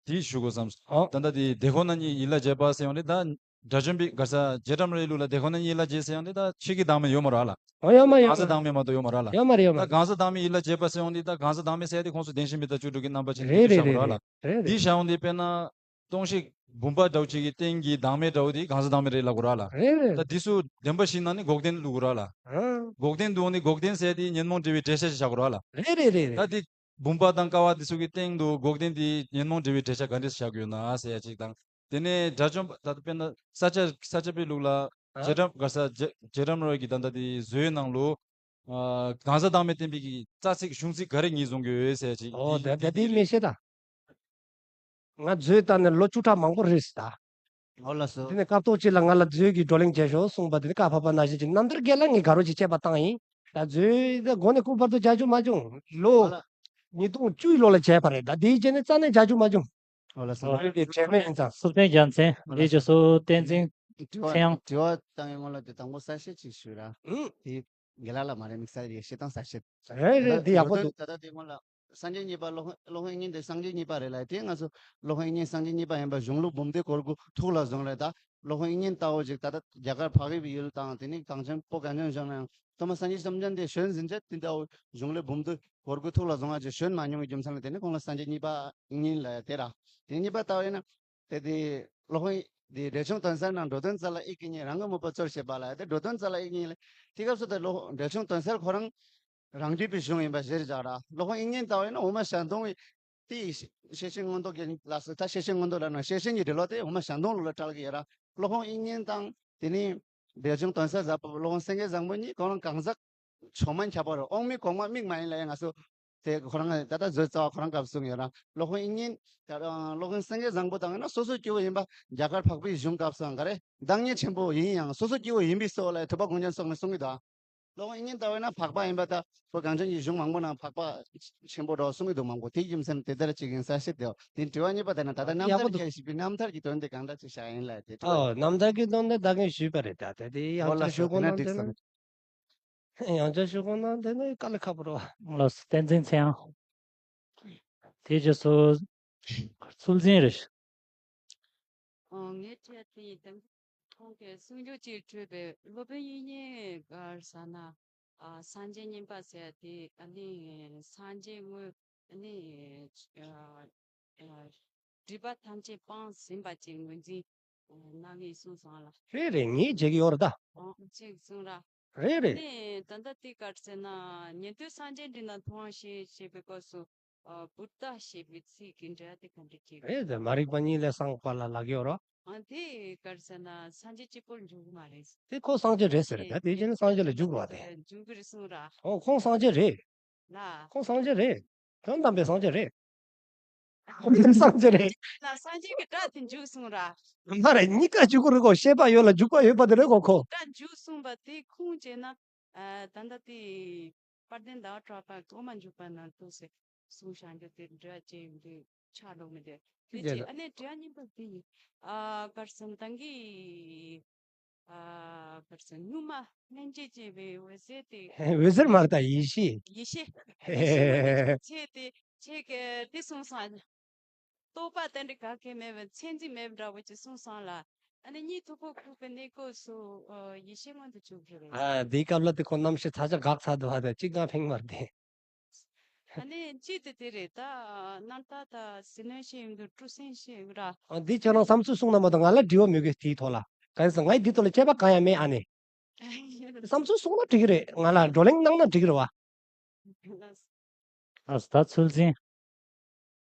འདི་ཞུ་དགོས་བསམ། ཨོ། ད་ལྟ་འདི་དེ་ཁོ་ན་ཉིད་ཡིད་ལ་བྱེད་པ་ཟེར་ཡོང་དུས་ད། དགྲ་བཅོམ་པའི་ག་ས་རྗེ་བྲམ་རའི་ལུགས་ལ་དེ་ཁོ་ན་ཉིད་ཡིད་ལ་བྱེད་ཟེར་ཡོང་དུས་ད་ཆོས་ཀྱི་བདག་མེད་ཡོད་མ་རེད་ལ། ཨོ། ཡོད་མ་ཡོད་གང་ཟག་བདག་མེད་མ་གཏོགས་ཡོད་མ་རེད་ལ། ཡོད་མ་རེད། ཡོད་མ་ད་རེད། གང་ཟག་བདག་མེད་ཡིད་ལ་བྱེད་པ་ཟེར་ཡོང་དུས་ད་གང་ཟག་བདག་མེད་ཟེར་ཡ་དེ་ཁོང་ཚོ་བདེན་ཞེན་མི་རྟག་བཅུ་དྲུག་གི་རྣམ་པ་ཅན་རེད་དེ་རེད་བཞག་རེད་གོ་ར་ལ། རེད་རེད། འདི་བཞག་ཡོང་དུས་དཔེར་ན། སྟོང་ཤེས་བུམ་པ་འདྲ་བོ་ཅིག་གི་སྟེང་གི་བདག་མེད་འདྲ་བོ་དེ་གང་ཟག་བདག་མེད་རེད་ལབ་དགོས་ར་ལ། རེད་རེད། ད་འདི་ཚོ་བདེན་པ་བཞིན་ན་ནི་འགོག་བདེན་བླུག་དགོས་ར་ལ། ཨང་། འགོག་བདེན་འདུག་ནི་འགོག་བདེན་ཟེར་དེ་ཉོན་མོངས་བྲལ་བའི་འགྲེལ་བཤད་ཅིག་བཞག་དགོས་ར་ལ། རེད་རེད་རེད་རེད། ད་དེ་བུམ་པ་དང་ཀ་བ་དེ་ཚོ་གི་སྟེང་དུ་འགོག་བདེན་དེ་ཉོན་མོངས་བྲལ་བའི་འགྲེལ་བཤད་ག་འདྲས་བཞག་ཡོད་ན་ཟེར་ཡ་ཅིག་དང་། དེ་ནས་དགྲ་བཅོམ་པ་ད་དཔེར་ན་ས་སྐྱ་ས་སྐྱ་པའི་ལུགས་ལ། ཨ། རྗེ་བྲམ་ག་ས་རྗེ་རྗེ་བྲམ་ར་གི་ད་ལྟ་དེ་བཟོའི་ནང་ལུ། ཨ། གང་ཟག་བདག་མེད་བསྟན་པའི་གི་རྩ་ཚིག་གཞུང་ཚིག་ག་རེ་ངེས་བཟུང་གི་ཡོད་ཟེར་ཡ་ཅིག་ཨོ། དེ་ད་དེ་དེ་མི་ཤེས་ད། ང་མཛོད་ལྟ་ནས་ལོ་བཅུ་ཕྲག་མང་པོ་རེད་ཟེར་ད། ཨོ་ལགས་སོ། དེ་ནས་སྐབས་ཐོག་ཅིག་ལ་ང་ལ་མཛོད་ཀྱི་བགྲོ་གླེང་བྱས་ཤོག་གསུངས་པ་དེ་ནི་བཀའ་ཕབ་པ་ནང་བཞིན་གྱི་རྣམ་ཐར་རྒྱལ་ལ་ངས་དགའ་རོགས་ཀྱིས་དཔྱད་པ་བཏང་ཡིན། ད་མཛོད་ད་འགོ་ནས་སྐུ་བར་དུ་མཇལ་རྒྱུ་མ་བྱུང་། ལོ་ཨོ་ལགས། ཉིས་སྟོང་བཅུའི་ལོ་ལ་མཇལ་བ་རེད། ད་དེའི་རྗེས་ནས་རྩ་ནས་མཇལ་རྒྱུ་མ་བྱུང་། ཨོ་ལགས་སོ། ཨོ་རེད། དྲན་མེད་ཡིན་ཙང་། སུ་བསྟན་རྒྱལ་མཚན། ཨོ་ལགས་སོ། དེ་རྗེས་སུ་བསྟན་འཛིན། དྲི་བ་ཚེ་དབྱངས། དྲི་བ་བཏང་བའི་སྔོན་ལ་དེ་དང་པོ་གསལ་བཤད་ཅིག་ཞུ་ར། ཨུ། དེ་རྒན་ལགས་ལ་མ་རེད། དམིགས་བསལ་ཡེ་ཤེས་དང་གསལ་བཤད། རེད་རེད། འདི་ཡག་པོ་འདུག། ད་ལྟ་དེ་སྔོན་ལ་སངས་རྒྱས་གཉིས་པ་སློབ་དཔོན་སློབ་དཔོན་དབྱིག་གཉེན་དེ་སངས་རྒྱས་གཉིས་པ་རེད་ལ། དེ་ང་ཚོ་སློབ་དཔོན་དབྱིག་གཉེན་སངས་རྒྱས་གཉིས་པ་ཡིན་པ་གཞུང་ལུགས་འབུམ་སྡེ་གོ་དགུ་ཐུགས་ལ་བཟུང་རེད། ད་སློབ་དཔོན་དབྱིག་གཉེན་ལྟ་བུ་ཅིག་ད་ལྟ་རྒྱ་གར་འཕགས་པའི་ཡུལ་དང་དེ་ནས་གངས་ཅན་བོད་གངས་ཅན་ལྗོངས་ན་ཡང་ཐོག་མ་སངས་རྒྱས་བཅོམ་ལྡན་འདས་བྱོན་ཟིན་རྗེས་དེ་འདྲ་བོ་གཞུང་ལུགས་འབུམ་སྡེ་གོ་དགུ་ཐུགས་ལ་བཟུང་བ་ཅིག་བྱོན་མ་མྱོང་བའི་རྒྱུ་མཚན་ལ་བརྟེན་ནས་ཁོང་ལ་སངས་རྒྱས་གཉིས་པ་དབྱིག་གཉེན་ལབ་ཡ་དེ་ར། དེ་གཉིས་པ་ལྟ་བས་ན། དེ་དེ་སློབ་དཔོན་དེ་འགྲེལ་ཆུང་དོན་གསལ་ནང་འགྲོ་དོན་རྩ་ལ་དབྱིག་གི་གཉེན། རང་གི་མོས་པ་གཙོར་བྱེད་པ་ལ་དེ་འགྲོ་དོན་རྩ་ལ་དབྱིག་གཉེན་ལ། དེ་སྐབས་སུ་དེ་སློབ་འགྲེལ་ཆུང་དོན་གསལ་ཁོ་རང་རང་རྒྱུད་པའི་གཞུང་ཡིན་པ་གཞིར་བཞག་ར། སློབ་དཔོན་དབྱིག་གཉེན་ལྟ་བས་ན་འོག་མ་ཞལ་མཐོང་བའི་དེ་ཤེར་ཕྱིན་མངོན་རྟོགས་ཀྱི་ལ་སོགས། ད་ཤེར་ཕྱིན་མངོན་རྟོགས་ལ་ན་ཤེར་ཕྱིན་གྱི་འགྲེལ་བ་དེ་འོག་མ་ཞལ་མཐོང་ལུགས་ལ་བཀྲལ་གྱི་ཡོད་ར། སློབ་དཔོན་དབྱིག་གཉེན་དང་དེ་ནས་འགྲེལ་ཆུང་དོན་གསལ་ཟབ་པོ་སློབ་དཔོན་སེང་གེ་བཟང་པོ་གཉིས་ཁོ་རང་གང་ཟག་ཕྱོགས་མན་ཁྱབ་པ་རེད། དབང་མིག་གོང་མ་མིག་མ་ཡིན་ལ་ཡང་ང་ཚོ། དེ་ཁོ་རང་ད་ལྟ་མཛོད་རྩ་བ་ཁོ་རང་སྐབས་གསུངས་ཡོད་ར། སློབ་དཔོན་དབྱིག་གཉེན། ད་སློབ་དཔོན་སེང་གེ་བཟང་པོ་དང་ཡིན་ན་སོ་སོ་སྐྱེ་བོ་ཡིན་པ་རྒྱ་གར་འཕགས་པའི་གཞུང་སྐབས་སུའང་ག་རེ་བདག་ཉིད་ཆེན་པོ་ཡིན་ཡང་སོ་སོ་སྐྱེ་བོ་ཡིན་པའི་སོགས་ལ་ཐུབ་པ་གུང་ཆེན་སོགས་ནས་གསུང་གི་འདུག། སློབ་དཔོན་དབྱིག་གཉེན་ལྟ་བས་ན་འཕགས་པ་ཡིན་པ་ད་བོད་གངས་ཅན་གྱི་གཞུང་མང་པོ་ནང་འཕགས་པ་ཆེན་པོ་འདྲ་གསུང་གི་འདུག་མང་པོ། དེའི་རྒྱུ་མཚན་དེ་ལྟར་ཅིག་ཡིན་གསལ་བཤད་དེ། དེ་དྲི་བ་གཉིས་པ་དེ་ན་ད་ལྟ་རྣམ་ཡག་པོ་ཐར་འདུག། གྱིས་ཞུས་པའི་རྣམ་ཐར་གྱི་དོན་དེ་གང་འདྲ་ཅིག་བཞག་ཡིན་ལ་དེ་དྲི་བ། ཨོ། རྣམ་ཐར་གྱི་དོན་དེ་ད་གིན་ཞུས་པ་རེད། ད་དེ་དེ་ཡང་ཨོ་ལགས་བསྐྱར་ཞུ་སོ། དགོས་ན་ན་འགྲིག་སོང་། ཡང་བསྐྱར་ཞུ་དགོས་ན་དེ་ནི་དཀའ་ལས་ཁག་པོ་རེད་བ། ལགས་སོ། བསྟན་འཛིན་ཚེ་དབྱངས། དེ་རྗེས་སུ་ཚུལ་འཛིན་རེད། ཨོ། ངའི་དྲི་བ་དེ་ཡིན་ད། ཁོང་གིས་གསུང་རྒྱུ་ཅིག་འཕྲོས་པའི་སློབ་དཔོན་དབྱིག་གཉེན་ག་རེ་ཟེར་ན། ཨ། སངས་རྒྱས་གཉིས་པ་ཟེར་དེ་ཨ་ནི་སངས་རྒྱས་དངོས་ཨ་ནི། ཨ། ཨ། སྒྲིབ་པ་ཐམས་ཅད་སྤངས་ཟིན་པ་ཅིག་ངོས་འཛིན་གནང་ངེས་གསུངས་སོང་ལ། རེད་རེད། ངས་བརྗེད་ཀྱི་ཡོད་རེད་ད། ཨོ། ཅིག་གསུང་ར། རེད་རེད། ནས་ད་ལྟ་དེ་ག་རེ་ཟེར་ན་ཉན་ཐོས་སངས་རྒྱས་འདི་ན་མཐོང་བ་ཞེས་བྱེད་པའི་སྐབས་སུ། ཨ། བུདྡྷ་ཞེས་པའི་ཚིག་གི་འགྲེལ་དེ་ག་འདྲ་ཅིག་རེད་དེ། མ་རིག་པ་གཉིས་ལས་སངས་པ་ལ་ལབ་ཀྱི་ཡོད་རོ། ཨ། དེ་ག་རེ་ཟེར་ན་སངས་རྒྱས་གཅིག་པོར་འཇུག་གི་མ་རེད། དེ་ཁོ་སངས་རྒྱས་རེད་ཟེར་རེད་ད། དེ་བྱས་ན་སངས་རྒྱས་ལ་འཇུག་དགོས་པ་དེ། འཇུག་གི་རེད་གསུང་ར། ཨོ། ཁོང་སངས་རྒྱས་རེད། ལ། ཁོང་སངས་རྒྱས་རེད། དོན་དམ་པའི་སངས་རྒྱས་རེད། སངས་རྒྱས་རེད། ལ་སངས་རྒྱས་ཀྱི་སྒྲ་དེ་འཇུག་གསུང་ར། མ་རེད། གཉིས་ཀ་འཇུག་གི་རེད་གོ། ཤེས་པ་ཡོད་ལ་འཇུག་པ་ཡོད་པ་དེ་རེད་གོ་ཁོ། སྒྲ་འཇུག་གསུང་པ་དེ་ཁུངས་བཅད་ན། ཨ། ད་ལྟ་དེ་དཔལ་ལྡན་ཟླ་བ་གྲགས་པ་གོང་མ་འཇུག་པ་ན་ཐུགས་སྲས་གསུང་བཞག་རྒྱུ་དེ་འདྲ་ཅིག་འདི་ཆགས་འགྲོ་མི་འདུག། དེ་ཅི་ཅི་ཨ་ནི་དྲི་བ་གཉིས་པ་དེ་ཡིན། ཨ། ག་རེ་ཟེར་ན་ད་གིན། ཨ། ག་རེ་ཟེར། གཉུག་མ་སྨིན་བྱེད་ཅེས་པའི་འོད་ཟེར་དེ། འོད་ཟེར་མ་རེད་ད། ཡེ་ཤེས། ཡེ་ཤེས། ཡེ་ཤེས་ཆེ་དེ་ཆེ་གེ་དེ་གསུངས་སོང་། རྟོག་པ་དེ་འདྲ་ག་གེ་མེད་པའི་མཚན་འཛིན་མེད་པ་འདྲ་བོ་ཅིག་གསུངས་སོང་ལ། ཨ་ནི་གཉིད་འཐུག་པོ་ཁུག་པའི་གནས་སྐབས་སུ། ཨ། ཡེ་ཤེས་མངོན་དུ་གྱུར་གྱི་རེད། ཨ། དེའི་སྐབས་ལ་དེ་ཁོ་རྣམ་ཤེས་ཚ་ཆ་འགག་ཚར་འདུག་ཨ། ད་གཅིག་ཀྱང་ཕན་མ་རེད་དེ། ཨ་ནི་གཅིག་དེ་དེ་རེད་ད། རྣམ་ཐར་དང་ཟིལ་གནོན་ཤེས་ཡོན་དུ་སྤྲུལ་སེམས་ཤེས་ཡོན་ར། ཨ། འདི་ཁྱོད་རང་བསམ་ཚུལ་གསུང་ན་མ་གཏོགས་ང་ལ་དྲི་བ་མེད་གི། དེའི་ཐོག་ལ་གང་ཡིན་ཟེར་ང་ཡི་འདི་ཐོག་ལ་དཔྱད་པ་གང་ཡང་མེད་ཨ་ནི། བསམ་ཚུལ་གསུང་ན་འགྲིག་གི་རེད། ང་ལ་བགྲོ་གླེང་གནང་ན་འགྲིག་གི་རེད་བ། ཨ། ད་ཚུལ་འཛིན།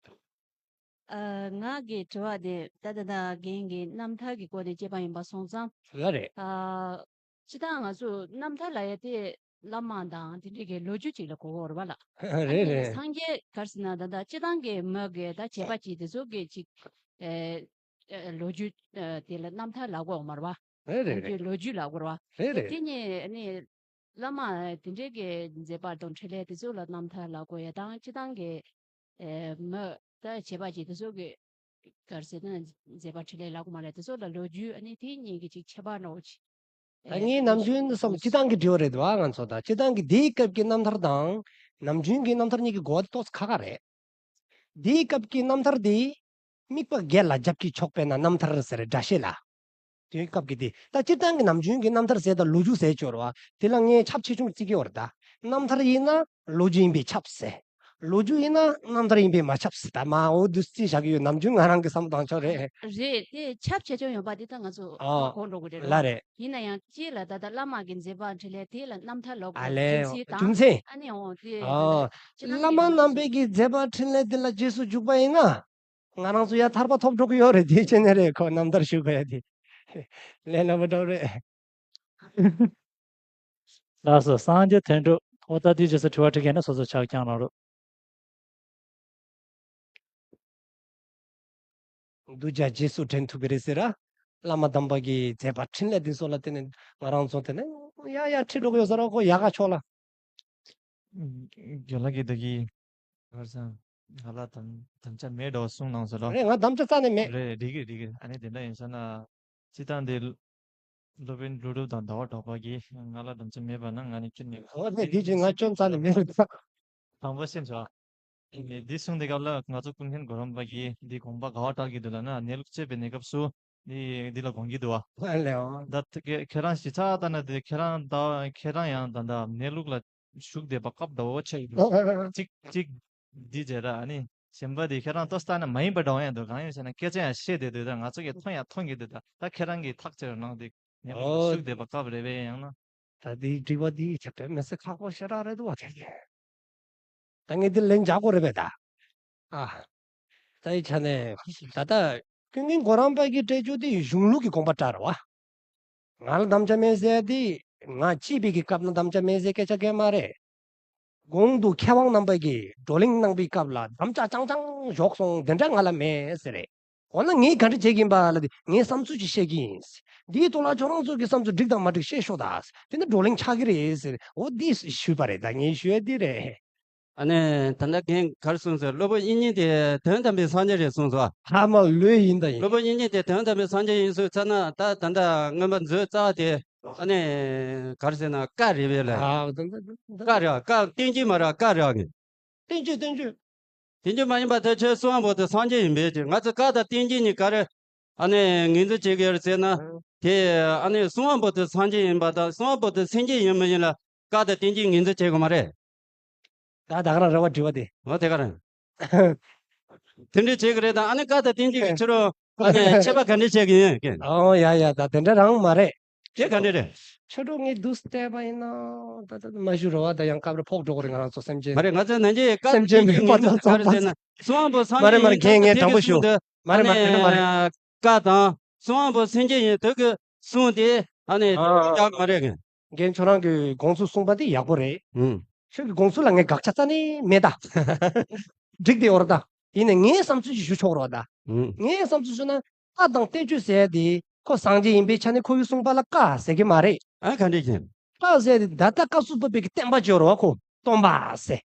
ཨ། ང་གི་དྲི་བ་དེ་ད་ལྟ་ད་རྒན་གྱི་རྣམ་ཐར་གྱི་སྐོར་ནས་དཔྱད་པ་ཡིན་པ་སོང་ཙང་། ལ་རེད། ཨ། སྤྱིར་བཏང་ང་ཚོ་རྣམ་ཐར་ལབ་ཡ་དེ་བླ་མ་དང་དེ་འདྲའི་གི་ལོ་རྒྱུས་ཅིག་ལ་གོ་གི་ཡོད་རེད་པ་ལགས། རེད་རེད། སངས་རྒྱས་ག་རེ་ཟེར་ན་ད་ལྟ་སྤྱིར་བཏང་གི་མི་གི་ད་བྱེད་པ་ཅིག་དེ་ཚོ་གི་ཅིག་ཨེ་ཨེ་ལོ་རྒྱུས་ཨེ་དེ་ལ་རྣམ་ཐར་ལབ་དགོས་ཡོད་མ་རེད་པ། རེད་རེད་རེད། ལོ་རྒྱུས་ལབ་དགོས་རེད་པ། རེད་རེད། དེ་ནས་ཨ་ནི་བླ་མ་དེ་འདྲའི་གི་མཛད་པ་དང་འཕྲིན་ལས་དེ་ཚོ་ལ་རྣམ་ཐར་ལབ་དགོས་ཡ་དང་སྤྱིར་བཏང་གི་ཨེ་མི་ད་བྱེད་པ་ཅིག་དེ་ཚོ་གི་ག་རེ་ཟེར་ན་མཛད་པ་འཕྲིན་ལས་ལབ་དགོས་མ་རེད། དེ་ཚོ་ལ་ལོ་རྒྱུས་ཨ་ནི་དེ་གཉིས་ཀྱི་ཅིག་ཁྱད་པར་འདྲ་བོ་ཅིག་ད་ངའི་ནམ་རྒྱུན་བསམ་སྤྱིར་བཏང་གི་འབྲེལ་བ་རེད་འདུག་ཨ། ང་ཚོ་ད་སྤྱིར་བཏང་གི་དེའི་སྐབས་ཀྱི་རྣམ་ཐར་དང་ནམ་རྒྱུན་གྱི་རྣམ་ཐར་གཉིས་ཀྱི་གོ་བ་དེ་ཏོག་ཙམ་ཁག་ཁག་རེད། དེའི་སྐབས་ཀྱི་རྣམ་ཐར་དེ་དམིགས་པ་བརྒྱད་ལ་རྒྱབ་ཀྱིས་ཕྱོགས་པས་ན་རྣམ་ཐར་ཟེར་སྒྲ་བཤད་ལ། དེའི་སྐབས་ཀྱི་དེ་ད་སྤྱིར་བཏང་གི་ནམ་རྒྱུན་གྱི་རྣམ་ཐར་ཟེར་དང་ལོ་རྒྱུས་ཟེར་སྦྱོར་བ་དེ་ལ་ངས་ཁྱབ་ཆེ་ཆུང་བརྩི་གི་ཡོད་རེད་ད། རྣམ་ཐར་ཡིན་ན་ལོ་རྒྱུས་ཡིན་པས་ཁྱབ་ཟེར། ལོ་རྒྱུས་ཡིན་ན་རྣམ་ཐར་ཡིན་པས་མ་ཁྱབ་ཟེར། ད་མ་འོ་འདུག་སེ་བཞག་གི་ཡོད། ནམ་རྒྱུན་ང་རང་གི་བསམ་བློ་བཏང་ཕྱོགས་རེད། རེད་དེ་ཁྱབ་ཆེ་ཆུང་ཡོད་པ་དེ་ད་ང་ཚོ་ཨ་གོ་འགྲོ་གི་རེད་ལ་རེད། ཡིན་ན་ཡང་སྤྱིར་ལ་ད་ལྟ་བླ་མ་གི་མཛད་པ་འཕྲིན་ལས་དེ་ལ་རྣམ་ཐར་ལབ་ཨ་དགོས་ལས་རྒྱུ་མཚན་དང་རྒྱུ་མཚན། ཨ་ནི་འོ་དེ་ཨ་ཅི་བླ་མ་རྣམ་པའི་གི་མཛད་པ་འཕྲིན་ལས་དེ་ལ་རྗེས་སུ་འཇུག་པ་ཡིན་ན་ང་རང་ཚོ་ཡ་ཐར་པ་ཐོབ་འགྲོ་གི་ཡོད་རེད། དེ་བྱས་ནས་རེད། ཁོ་རྣམ་ཐར་ཞུ་དགོས་ཡ་དེ་ལས་སླ་པོ་འདྲ་བོ་རེད། ལགས་སོ། སངས་རྒྱས་དོན་གྲུབ། ཨོ་ད་དེའི་རྗེས་སུ་དྲི་བ་དྲི་མཁན་ན་སོ་སོ་ཕྱག་བརྐྱངས་གནང་རོགས། གདུལ་བྱ་རྗེས་སུ་དྲན་ཐུབ་ཀྱི་རེད་ཟེར་ར། བླ་མ་དམ་པ་གི་མཛད་པ་འཕྲིན་ལས་འདི་ཚོ་ལ་བརྟེན་ནས་ང་རང་ཚོ་དེ་ནས་ཡ་ཡ་ཁྲིད་འགྲོ་གི་ཡོད་ས་ར། ཁོ་ཡག་ག་ཕྱོགས་ལ། རྒན་ལགས་ཀྱིས་ད་གི་ག་རེ་ཟེར། ང་ལ་དམ་དམ་བཅའ་མེད་འགྲོ་གསུངས་གནང་ཟེར་རོ། རེད། ང་དམ་བཅའ་རྩ་ནས་མེད། རེད། འགྲིག་གི་རེད། འགྲིག་གི་རེད། ཨ་ནི་དེ་འདྲ་ཡིན་ས་ན། སྤྱིར་བཏང་དེ་སློབ་དཔོན་ཀླུ་སྒྲུབ་དང་ཟླ་བ་གྲགས་པ་གིས་ང་ལ་དམ་བཅའ་མེད་པ་ན་ང་ནི་ཁྱོད་ནི། འོ་དེ་དེ་ཅི་ང་སྐྱོན་རྩ་ནས་མེད་རེད། དང་པོ་ཤེས་བྱ། འདི་གསུངས་དེ་སྐབས་ལ་ང་ཚོ་ཀུན་མཁྱེན་གོ་རམས་པ་གིས་འདི་དགོངས་པ་ག་བ་བྲལ་གྱི་འདུག་ལབ་ན། གནས་ལུགས་དཔྱད་པའི་གནས་སྐབས་སུ་འདི་འདི་ལ་དགོངས་ཀྱི་འདུག་བ། ཨ་ལེའོ། ད་ཁྱེད་ཁྱེད་རང་ཞིབ་ཚགས་ལྟ་ན་དེ་ཁྱེད་རང་ད་ཁྱེད་རང་ཡང་ད་ད་གནས་ལུགས་ལ་ཞུགས་བསྡད་པ་སྐབས་འདྲ་བོ་ཆགས་ཀྱི་འདུག་གཅིག་གཅིག་འདི་བྱས་ར། ཨ་ནི་གཞན་པ་དེ་ཁྱེད་རང་ལྟོས་ལྟ་ན་མ་ཡིན་པ་འདྲ་བོ་ཡང་འདུག་གང་ཡིན་ཟེར་ན་སྐད་ཆ་ཡང་བཤད་བསྡད་འདུག་ད་ང་ཚོ་གིས་མཐོང་ཡང་མཐོང་གི་འདུག་ད་ད་ཁྱེད་རང་གིས་ཐག་བཅད་རོགས་གནང་། དེ་གནས་ལུགས་ལ་ཨོ། ཞུགས་བསྡད་པ་སྐབས་རེད་པས། ཡང་ན། ད་དེའི་དྲི་བ་དེ་ཁྱབ་སྤེལ་མི་སྲིད་ཁག་པོ་ཞེ་དྲག་རེད་འདུག་བ། དེ་ད་ངས་འདི་ལན་རྒྱག་དགོས་རེད་པས་ད། ཨ། ད་ཡི་ཆ་ནས་ད་ལྟ་ཀུན་མཁྱེན་གོ་རམས་པ་གིས་སྤྲད་རྒྱུ་དེ་གཞུང་ལུགས་ཀྱི་དགོངས་པ་འདྲ་རེད་བ། ང་ལ་དམ་བཅའ་མེད་ཟེར་དེ་ང་སྐྱེས་པའི་གི་སྐབས་ན་དམ་བཅའ་མེད་ཟེར་སྐད་ཆ་གང་ཡང་མ་རེད། གོང་དུ་མཁས་དབང་རྣམ་པ་གིས་བགྲོ་གླེང་གནང་པའི་སྐབས་ལ་དམ་བཅའ་རྐྱང་རྐྱང་བཞག་སོང་། དེ་འདྲ་ང་ལ་མེད་ཟེར་རེད། འོ་ན་ངས་ག་འདྲ་བྱེད་ཀྱི་ཡིན་པ་ལ་དེ་ངའི་བསམ་ཚུལ་ཅིག་བཤད་ཀྱི་ཡིན། འདིའི་ཐོག་ལ་ཁྱོད་རང་ཚོ་གི་བསམ་ཚུལ་འགྲིག་དང་མ་འགྲིག་བཤད་ཤོག་ད། དེ་ནི་བགྲོ་གླེང་ཆགས་ཀྱི་རེད་ཟེར། འོ་འདི་ཞུས་པ་རེད། ད་ངས་ཞུ་ཡ་འདི་རེད། ཨ་ནི་ད་ལྟ་རྒན་ག་རེ་གསུངས་ཟེར། སློབ་དཔོན་དབྱིག་གཉེན་དེ་དོན་དམ་པའི་སངས་རྒྱས་རེད་གསུངས་སོ། ཧ་མ་ལོས་ཡིན་ད་ཡིན། སློབ་དཔོན་དབྱིག་གཉེན་དེ་དོན་དམ་པའི་སངས་རྒྱས་ཡིན་གསུངས་ཚར་ན་ད་ད་ལྟ་མངོན་པ་མཛོད་རྩ་བ་དེ་ཨ་ནི་ག་རེ་ཟེར་ན་བཀའ་རེད་པས་ལ། ཨ་ད་ད་ད་བཀའ་རེད། བཀའ་བསྟན་བཅོས་མ་རེད། བཀའ་རེད། བསྟན་བཅོས་བསྟན་བཅོས། བསྟན་བཅོས་མ་ཡིན་པ་དེ་ཁྱོད་གསུང་བ་པོ་དེ་སངས་རྒྱས་ཡིན་པས་ཀྱི། ང་ཚོ་བཀའ་དང་བསྟན་བཅོས་གཉིས་ག་རེ་ཨ་ནི་ངོས་འཛིན་བྱེད་ཀྱི་ཡོད་ཟེར་ན། དེ་ཨ་ནི་གསུང་བ་པོ་དེ་སངས་རྒྱས་ཡིན་པ་དང་གསུང་བ་པོ་དེ་སེམས་ཅན་ཡིན་མི་ཡིན་ལ་བཀའ་དང་བསྟན་བཅོས་ངོས་འཛིན་བྱེད་དགོས་མ་རེད། ད་ད་ག་རང་རེ་བ་དྲི་བ་དེ། འོ་དེ་ག་རང་། དེ་འདྲས་བྱེད་ཀྱི་རེད་དང་། ཨ་ནི་བཀའ་དང་བསྟན་བཅོས་ཀྱི་ཕྱི་རུ་ཨ་ནི་ཁྱད་པར་ག་འདྲས་བྱེད་ཀྱི་ཡིན་ཀྱི། ཨོ་ཡ་ཡ། ད་དེ་འདྲ་རང་མ་རེད། དེ་ག་འདྲས་རེད། ཕྱི་དྲོ་ངས་འདུག་བལྟས་པ་ཡིན་ན་ད་ད་མ་ཞུ་རོགས་ཨ། ད་ཡང་སྐབས་རེ་ཕོག་འགྲོ་གི་རེད། ང་རང་ཚོ་སེམས་ཅན། མ་རེད། ང་ཚོ་ནན་གྱིས་བཀའ་སེམས་ཅན་མེད་པ་དང་ཚོགས་པ། གསུང་བ་པོ་སངས་མ་རེད་མ་རེད། རྒན་ངས་དྲང་པོ་ཞུ། མ་རེད་མ་རེད་མ་རེད། བཀའ་དང་གསུང་བ་པོ་སེམས་ཅན་ཡིན་དུས་ཀྱི་གསུང་དེ་ཨ་ནི་ཨ་ཡག་མ་རེད། རྒན་ཁྱོད་རང་གི་དགོངས་ཚུལ་གསུངས་པ་དེ་ཡག་པོ་རེད། ཨུམ། ཁྱོད་ཀྱི་དགོངས་ཚུལ་ལ་ངས་དགག་བྱ་རྩ་ནས་མེད་ད། འགྲིག་དེ་ཡོད་རེད་ད། ཡིན་ནའི་ངའི་བསམ་ཚུལ་ཞིག་ཞུ་ཆོག་རོགས་ད། ཨུམ། ངའི་བསམ་ཚུལ་ཞུ་ན་བཀའ་དང་བསྟན་བཅོས་ཟེར་དེ་ཁོ་སངས་རྒྱས་ཡིན་པའི་ཆ་ནས་ཁོ་གི་གསུངས་པ་ལ་བཀའ་ཟེར་གི་མ་རེད། ཨ་ག་འདྲས་ཀྱི། བཀའ་ཟེར་དེ་ད་ལྟ་བཀའ་སྩལ་པ་པོའི་གི་བསྟན་པ་སྦྱོར་བ་ཁོ་སྟོན་པ་ཟེར།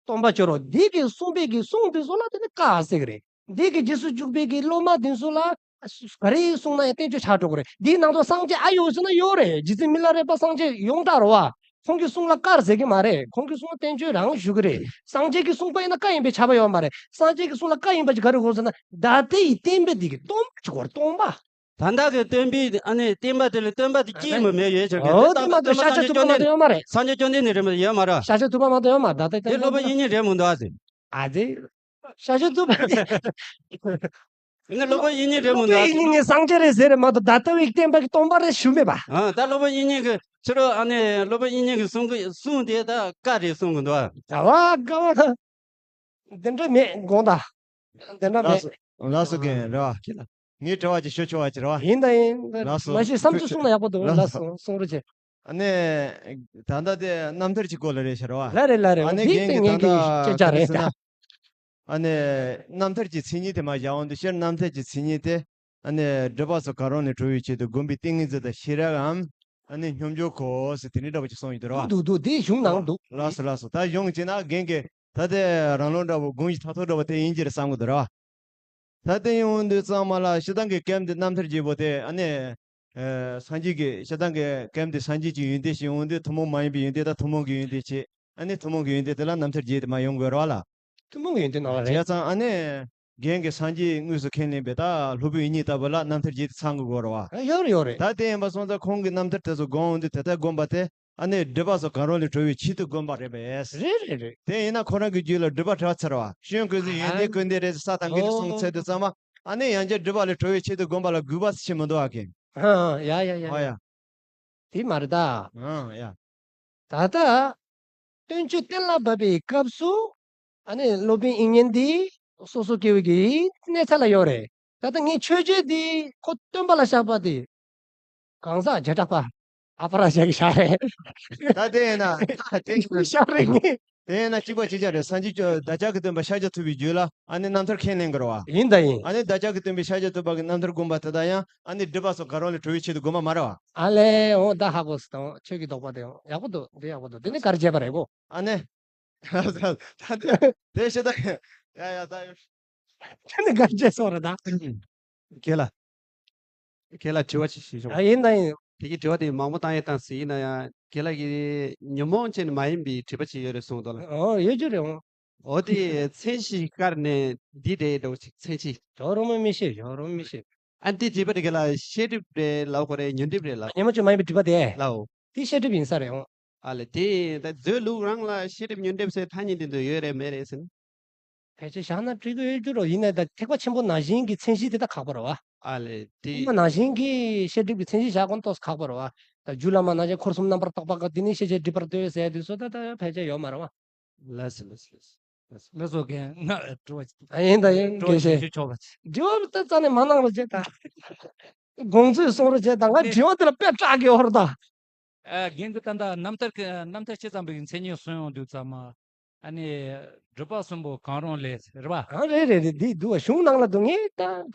སྟོན་པ་སྦྱོར་བ་འདི་གི་གསུངས་པའི་གི་གསུང་དེ་ཚོ་ལ་དེ་ནི་བཀའ་ཟེར་གི་རེད། འདི་གི་རྗེས་སུ་འཇུག་པའི་གི་སློབ་མ་དེ་ཚོ་ལ་ག་རེ་གསུངས་ན་ཡང་བསྟན་བཅོས་ཆགས་འགྲོ་གི་རེད། འདིའི་ནང་དུ་སངས་རྒྱས་ཨ་ཡོད་ཟེར་ན་ཡོད་རེད། རྗེ་བཙུན་མི་ལ་རས་པ་སངས་རྒྱས་ཡོངས་གྲགས་རེད་བ། ཁོང་གི་གསུང་ལ་བཀའ་ཟེར་གི་མ་རེད། ཁོང་གི་གསུང་བསྟན་བཅོས་རང་ཞུ་གི་རེད། སངས་རྒྱས་ཀྱིས་གསུངས་པ་ཡིན་ན་བཀའ་ཡིན་པས་ཁྱབ་པ་ཡོད་མ་རེད། སངས་རྒྱས་ཀྱིས་གསུངས་ལ་བཀའ་ཡིན་པ་ཅིག་ག་རེ་དགོས་ཟེར་ན་ད་ལྟའི་བསྟན་པ་འདི་གི་སྟོན་པ་ཅིག་དགོས་རེད། སྟོན་པ། ད་ལྟ་གི་སྟོན་པའི་ཨ་ནི་བསྟན་པ་དེ་ལ་སྟོན་པ་དེ་སྐྱེས་མི་མེད་ཡོད་ཅག་གི། ཨོ་དེ་མ་གཏོགས་ཤཱཀྱ་ཐུབ་པ་མ་གཏོགས་ཡོད་མ་རེད། སངས་རྒྱས་བཅོམ་ལྡན་འདས་རེད་མ་ཡོད་མ་རེད། ཤཱཀྱ་ཐུབ་པ་མ་གཏོགས་ཡོད་མ་རེད། ད་ལྟ་དེ་སློབ་དཔོན་དབྱིག་གཉེན་རེད་མི་འདུག་ཨ་ཟེར། ཨ་ཙི། ཤཱཀྱ་ཐུབ་པ་དེ། ཡིན་ན་སློབ་དཔོན་དབྱིག་གཉེན་རེད་མི་འདུག་ཨ་ཟེར། དབྱིག་གཉེན་གྱིས་སངས་རྒྱས་རེད་ཟེར་རེད་མ་གཏོགས་ད་ལྟ་བའི་བསྟན་པ་གི་སྟོན་པ་རེད་ཞུ་མེད་པ། ཨ་ད་སློབ་དཔོན་དབྱིག་གཉེན་གྱི་ཕྱི་རོལ་ཨ་ནི་སློབ་དཔོན་དབྱིག་གཉེན་གྱི་གསུང་གི་གསུང་དེ་ད་བཀའ་རེད་གསུང་གི་འདུག་ཨ། ད་བ་དགའ་བ་ད། དེ་འདྲ་མེད་དགོངས་དག་དེ་འདྲ་མེད། ལགས་སོ་ལགས་སོ་རྒན་རེད་བ། ཁྱེད་ལ། ངས་དྲི་བ་ཅིག་ཞུ་ཆོག་པ་ཅིག་རེད་བ། ཡིན་དང་ཡིན། ལགས་སོ། མ་གཞི་བསམ་ཚུལ་གསུང་ན་ཡག་པོ་འདུག་ལགས་སོ། ལགས་སོ། གསུང་རོགས་བྱེད། ཨ་ནི། ད་ལྟ་དེ་རྣམ་ཐར་གྱི་སྐོར་ལ་རེད་ཤག་རེད་བ། ལ་རེད་ལ་རེད། ཨ་ནི་འདི་རྒན་ད་གིས་ངས་ད་ལྟ་སྐད་ཆ་རེད་ད། ཨ་ནི། རྣམ་ཐར་གྱི་མཚན་ཉིད་དེ་མར་བཞག་འོང་དུས། སྤྱིར་རྣམ་ཐར་གྱི་མཚན་ཉིད་དེ། ཨ་ནི། སྒྲིབ་པ་སོགས་གང་རུང་ལས་གྲོལ་བའི་ཆེད་དུ་བསྒོམ་པའི་ཏིང་ངེ་འཛིན་དང་ཤེས་རབ་འམ། ཨ་ནི་སྙོམས་འཇུག་གོ་ཟེར་དེ་འདྲའི་འདྲ་པོ་ཅིག་གསུངས་ཡོད་དེ་རེད་བ། འདུག་འདུག་དེ་གཞུང་ནང་འདུག་ལགས་སོ་ལགས་སོ། ད་གཞུང་བྱས་ན་རྒན་གྱིས་ད་ལྟའི་རང་ལུགས་འདྲ་པོ་དགོངས་གཞི་མཐར་ཐུག་འདྲ་པོ་དེ་ཡིན་གྱི་རེད་བསམ་གི་འདུག་རེད་བ། ད་དེ་ཡོང་དུས་ཚང་མ་ལ་སྤྱིར་བཏང་གི་སྐབས་འདི་རྣམ་ཐར་རྒྱས་པོ་དེ། ཨ་ནི། ཨ། སངས་རྒྱས་ཀྱི། སྤྱིར་བཏང་གི་སྐབས་འདི་སངས་རྒྱས་ཀྱི་ཡོན་ཏན་ཞིག་ཡོང་དུས། ཐུན་མོང་མ་ཡིན་པའི་ཡོན་ཏན་དང་ཐུན་མོང་གི་ཡོན་ཏན་བྱས། ཨ་ནི་ཐུན་མོང་གི་ཡོན་ཏན་དེ་ལ་རྣམ་ཐར་རྒྱས་དེ་མར་ཡོང་དགོས་རེད་བ་ལ། ཐུན་མོང་གི་ཡོན་ཏན་ནང་ལ་རེད། བྱས་ཙང་ཨ་ནི། རྒན་གྱིས་སངས་རྒྱས་དངོས་སུ་ཁས་ལེན་པའི་ད་སློབ་དཔོན་དབྱིག་གཉེན་ལྟ་བུ་ལ་རྣམ་ཐར་རྒྱས་དེ་ཚང་དགོས་རེད་བ། ཨ། ཡོད་རེད་ཡོད་རེད། ད་དེ་ཡིན་པ་སོང་ཙང་ཁོང་གི་རྣམ་ཐར་དེ་ཚོ་དགོངས་འོང་དུས། དེ་ལྟར་བསྒོམ་པ་དེ། ཨ་ནི་སྒྲིབ་པ་སོགས་གང་རུང་ལས་གྲོལ་བའི་ཆེད་དུ་བསྒོམ་པ་རེད་པས། རེད་རེད་རེད། དེ་ཡིན་ན་ཁོ་རང་གི་རྒྱུད་ལ་སྒྲིབ་པ་བྲལ་ཚར་བ། སྐྱོན་ཀུན་ཟད། ཡོན་ཏན་ཀུན་ལྡན་རེད་ཟེར་ས་དང་འགལ་དུ་སོང་ཚར་དུས་ཙམ་པ། ཨ་ནི་ཡང་བསྐྱར་སྒྲིབ་པ་ལས་གྲོལ་བའི་ཆེད་དུ་བསྒོམ་པ་ལ་དགོས་པ་ཞིག་མི་འདུག་ཨ་ཁེ། ཨ། ཡ་ཡ་ཡ། ཨ་ཡ། དེ་མ་རེད་ད། ཨ་ཡ། ད་ལྟ་སྟོན་ཆོས་གཏན་ལ་ཕབ་པའི་སྐབས་སུ། ཨ་ནི་སློབ་དཔོན་དབྱིག་གཉེན་འདི་སོ་སོ་སྐྱེ་བོ་གི་གནས་ཚད་ལ་ཡོད་རེད། ད་ལྟ་ངས་ཆོས་བརྒྱད་འདི་ཁོ་སྟོན་པ་ལ་བཤགས་པ་དེ། གང་ཟག་བྱེ་བྲག་པ་ཨ་པ་ར་ཤ་གི་བཤགས་རེད། ད་དེ་ཡིན་ན། དེ་བཤགས་རེད་ངས། དེ་ཡིན་ན་གཅིག་པ་གཅིག་རྐྱང་རེད། སངས་རྒྱས་བདག་ཅག་གི་སྟོན་པ་ཤཱཀྱ་ཐུབ་པའི་རྒྱུད་ལ་ཨ་ནི་རྣམ་ཐར་ཁས་ལེན་དགོས་རེད་བ། ཡིན་ད་ཡིན། ཨ་ནི་བདག་ཅག་གི་སྟོན་པ་ཤཱཀྱ་ཐུབ་པ་གི་རྣམ་ཐར་བསྒོམ་པ་དེ་དག་ཡང་ཨ་ནི་སྒྲིབ་པ་སོགས་གང་རུང་ལས་གྲོལ་བའི་ཆེད་དུ་བསྒོམ་པ་མ་རེད་བ། ཨ་ལས། འོ་ད་ཧ་གོ་སོང་། ཁྱོད་ཀྱི་དོགས་པ་དེ་ཡག་པོ་འདུག་འདི་ཡག་པོ་འདུག་འདི་ནི་ག་རེ་བྱས་པ་རེད་གོ། ཨ་ནི། ད་དེ་བཤད་ད། ཡ་ཡ་ད། ཁྱོད་ནི་ག་རེ་བྱས་སོང་རེད་ད། ཁྱེད་ལ། ཁྱེད་ལ་དྲི་བ་ཅིག་ཞུས་ཆོག་ཨ། ཡིན་ད་ཡིན། དེ་གི་དྲི་བ་དེ་མང་པོ་བཏང་ཡས་བཏང་ཟེར་ཡིན་ན་ཡང་། ཁྱེད་ལ་གི་ཉོན་མོངས་ཅན་མ་ཡིན་པའི་དྲི་བ་ཅིག་ཡོད་རེད་གསུངས་འདུག་ལ། ཨོ། ཡོད་རྒྱུ་རེད་འོང་། འོ་དེ་མཚན་གཞི་བཀར་ནས་འདི་འདྲའི་འདྲ་བོ་ཅིག་མཚན་གཞི། ཇོ་རོ་མོ་མི་ཤེས། ཇོ་རོ་མོ་མི་ཤེས། ཨ། འདི་དྲི་བ་དེ་ག་ལ་ཤེས་སྒྲིབ་རེད་ལབ་དགོས་རེད། ཉོན་སྒྲིབ་རེད་ལབ། ཉོན་མོངས་ཅན་མ་ཡིན་པའི་དྲི་བ་དེ་ལའོ། དེ་ཤེས་སྒྲིབ་ཡིན་ས་རེད་འོང་། ཨ་ལས། དེ་ད་མཛོད་ལུགས་རང་ལ་ཤེས་སྒྲིབ་ཉོན་སྒྲིབ་ཟེར་ཐ་སྙད་དེ་ཚོ་ཡོད་རེད་མེད་རེད་ཟེར་ན། ཕལ་ཆེར་བཞག་ན་འགྲིག་གི་ཡོད་རྒྱུ་རོ། ཡིན་ནའི་ད་ཐེག་པ་ཆེན་པོ་ནང་བཞིན་གྱི་མཚན་གཞི་དེ་ད་ཁག་པོ་རེད་བ། ཨ་ལས། དེ། ཐེག་པ་ནང་བཞིན་གྱི་ཤེས་སྒྲིབ་ཀྱི་མཚན་གཞི་བཞག་དགོས་ན་ཏོག་ཙམ་ཁག་པོ་རེད་བ། ད་རྒྱུད་བླ་མ་ནང་བཞིན་འཁོར་གསུམ་རྣམ་པར་དག་པ་ག་དེ་ནི་ཤེས་བྱའི་སྒྲིབ་པར་ལྟོས་ཟེར་དུས་སུ་ད་ད་ཕལ་ཆེར་ཡོད་མ་རེད་བ། ལགས་སོ་ལགས་སོ་ལགས་སོ། ལགས་སོ། རྒན་ང་དྲི་བ་ཅིག་ཨ། ཡིན་ད་ཡིན། དྲི་བ་དགེ་ཅིག་བཤད། ཞུ་ཆོག་པ་ཅིག་དྲི་བ་ད་རྩ་ནས་མ་གནང་རོགས་བྱེད་ད། དགོངས་ཚུལ་གསུང་རོགས་བྱེད་ད། ང་དྲི་བ་དེ་ལ་དཔེ་སྐྲག་གི་ཡོད་རེད་ད། ཨ། རྒན་གྱིས་ད་ལྟ་རྣམ་ཐར་གྱི་རྣམ་ཐར་ཇི་ཙམ་པའི་མཚན་ཉིད་གསུངས་ཡོང་དུས་ཙམ་མ། ཨ་ནི་སྒྲིབ་པ་གསུམ་པོ་གང་རུང་ལས་རེད་བ། ཨ། རེད་རེད་རེད། འདི་འདུག་བ། གཞུང་ནང་ལ་འདུག་ངས་ད།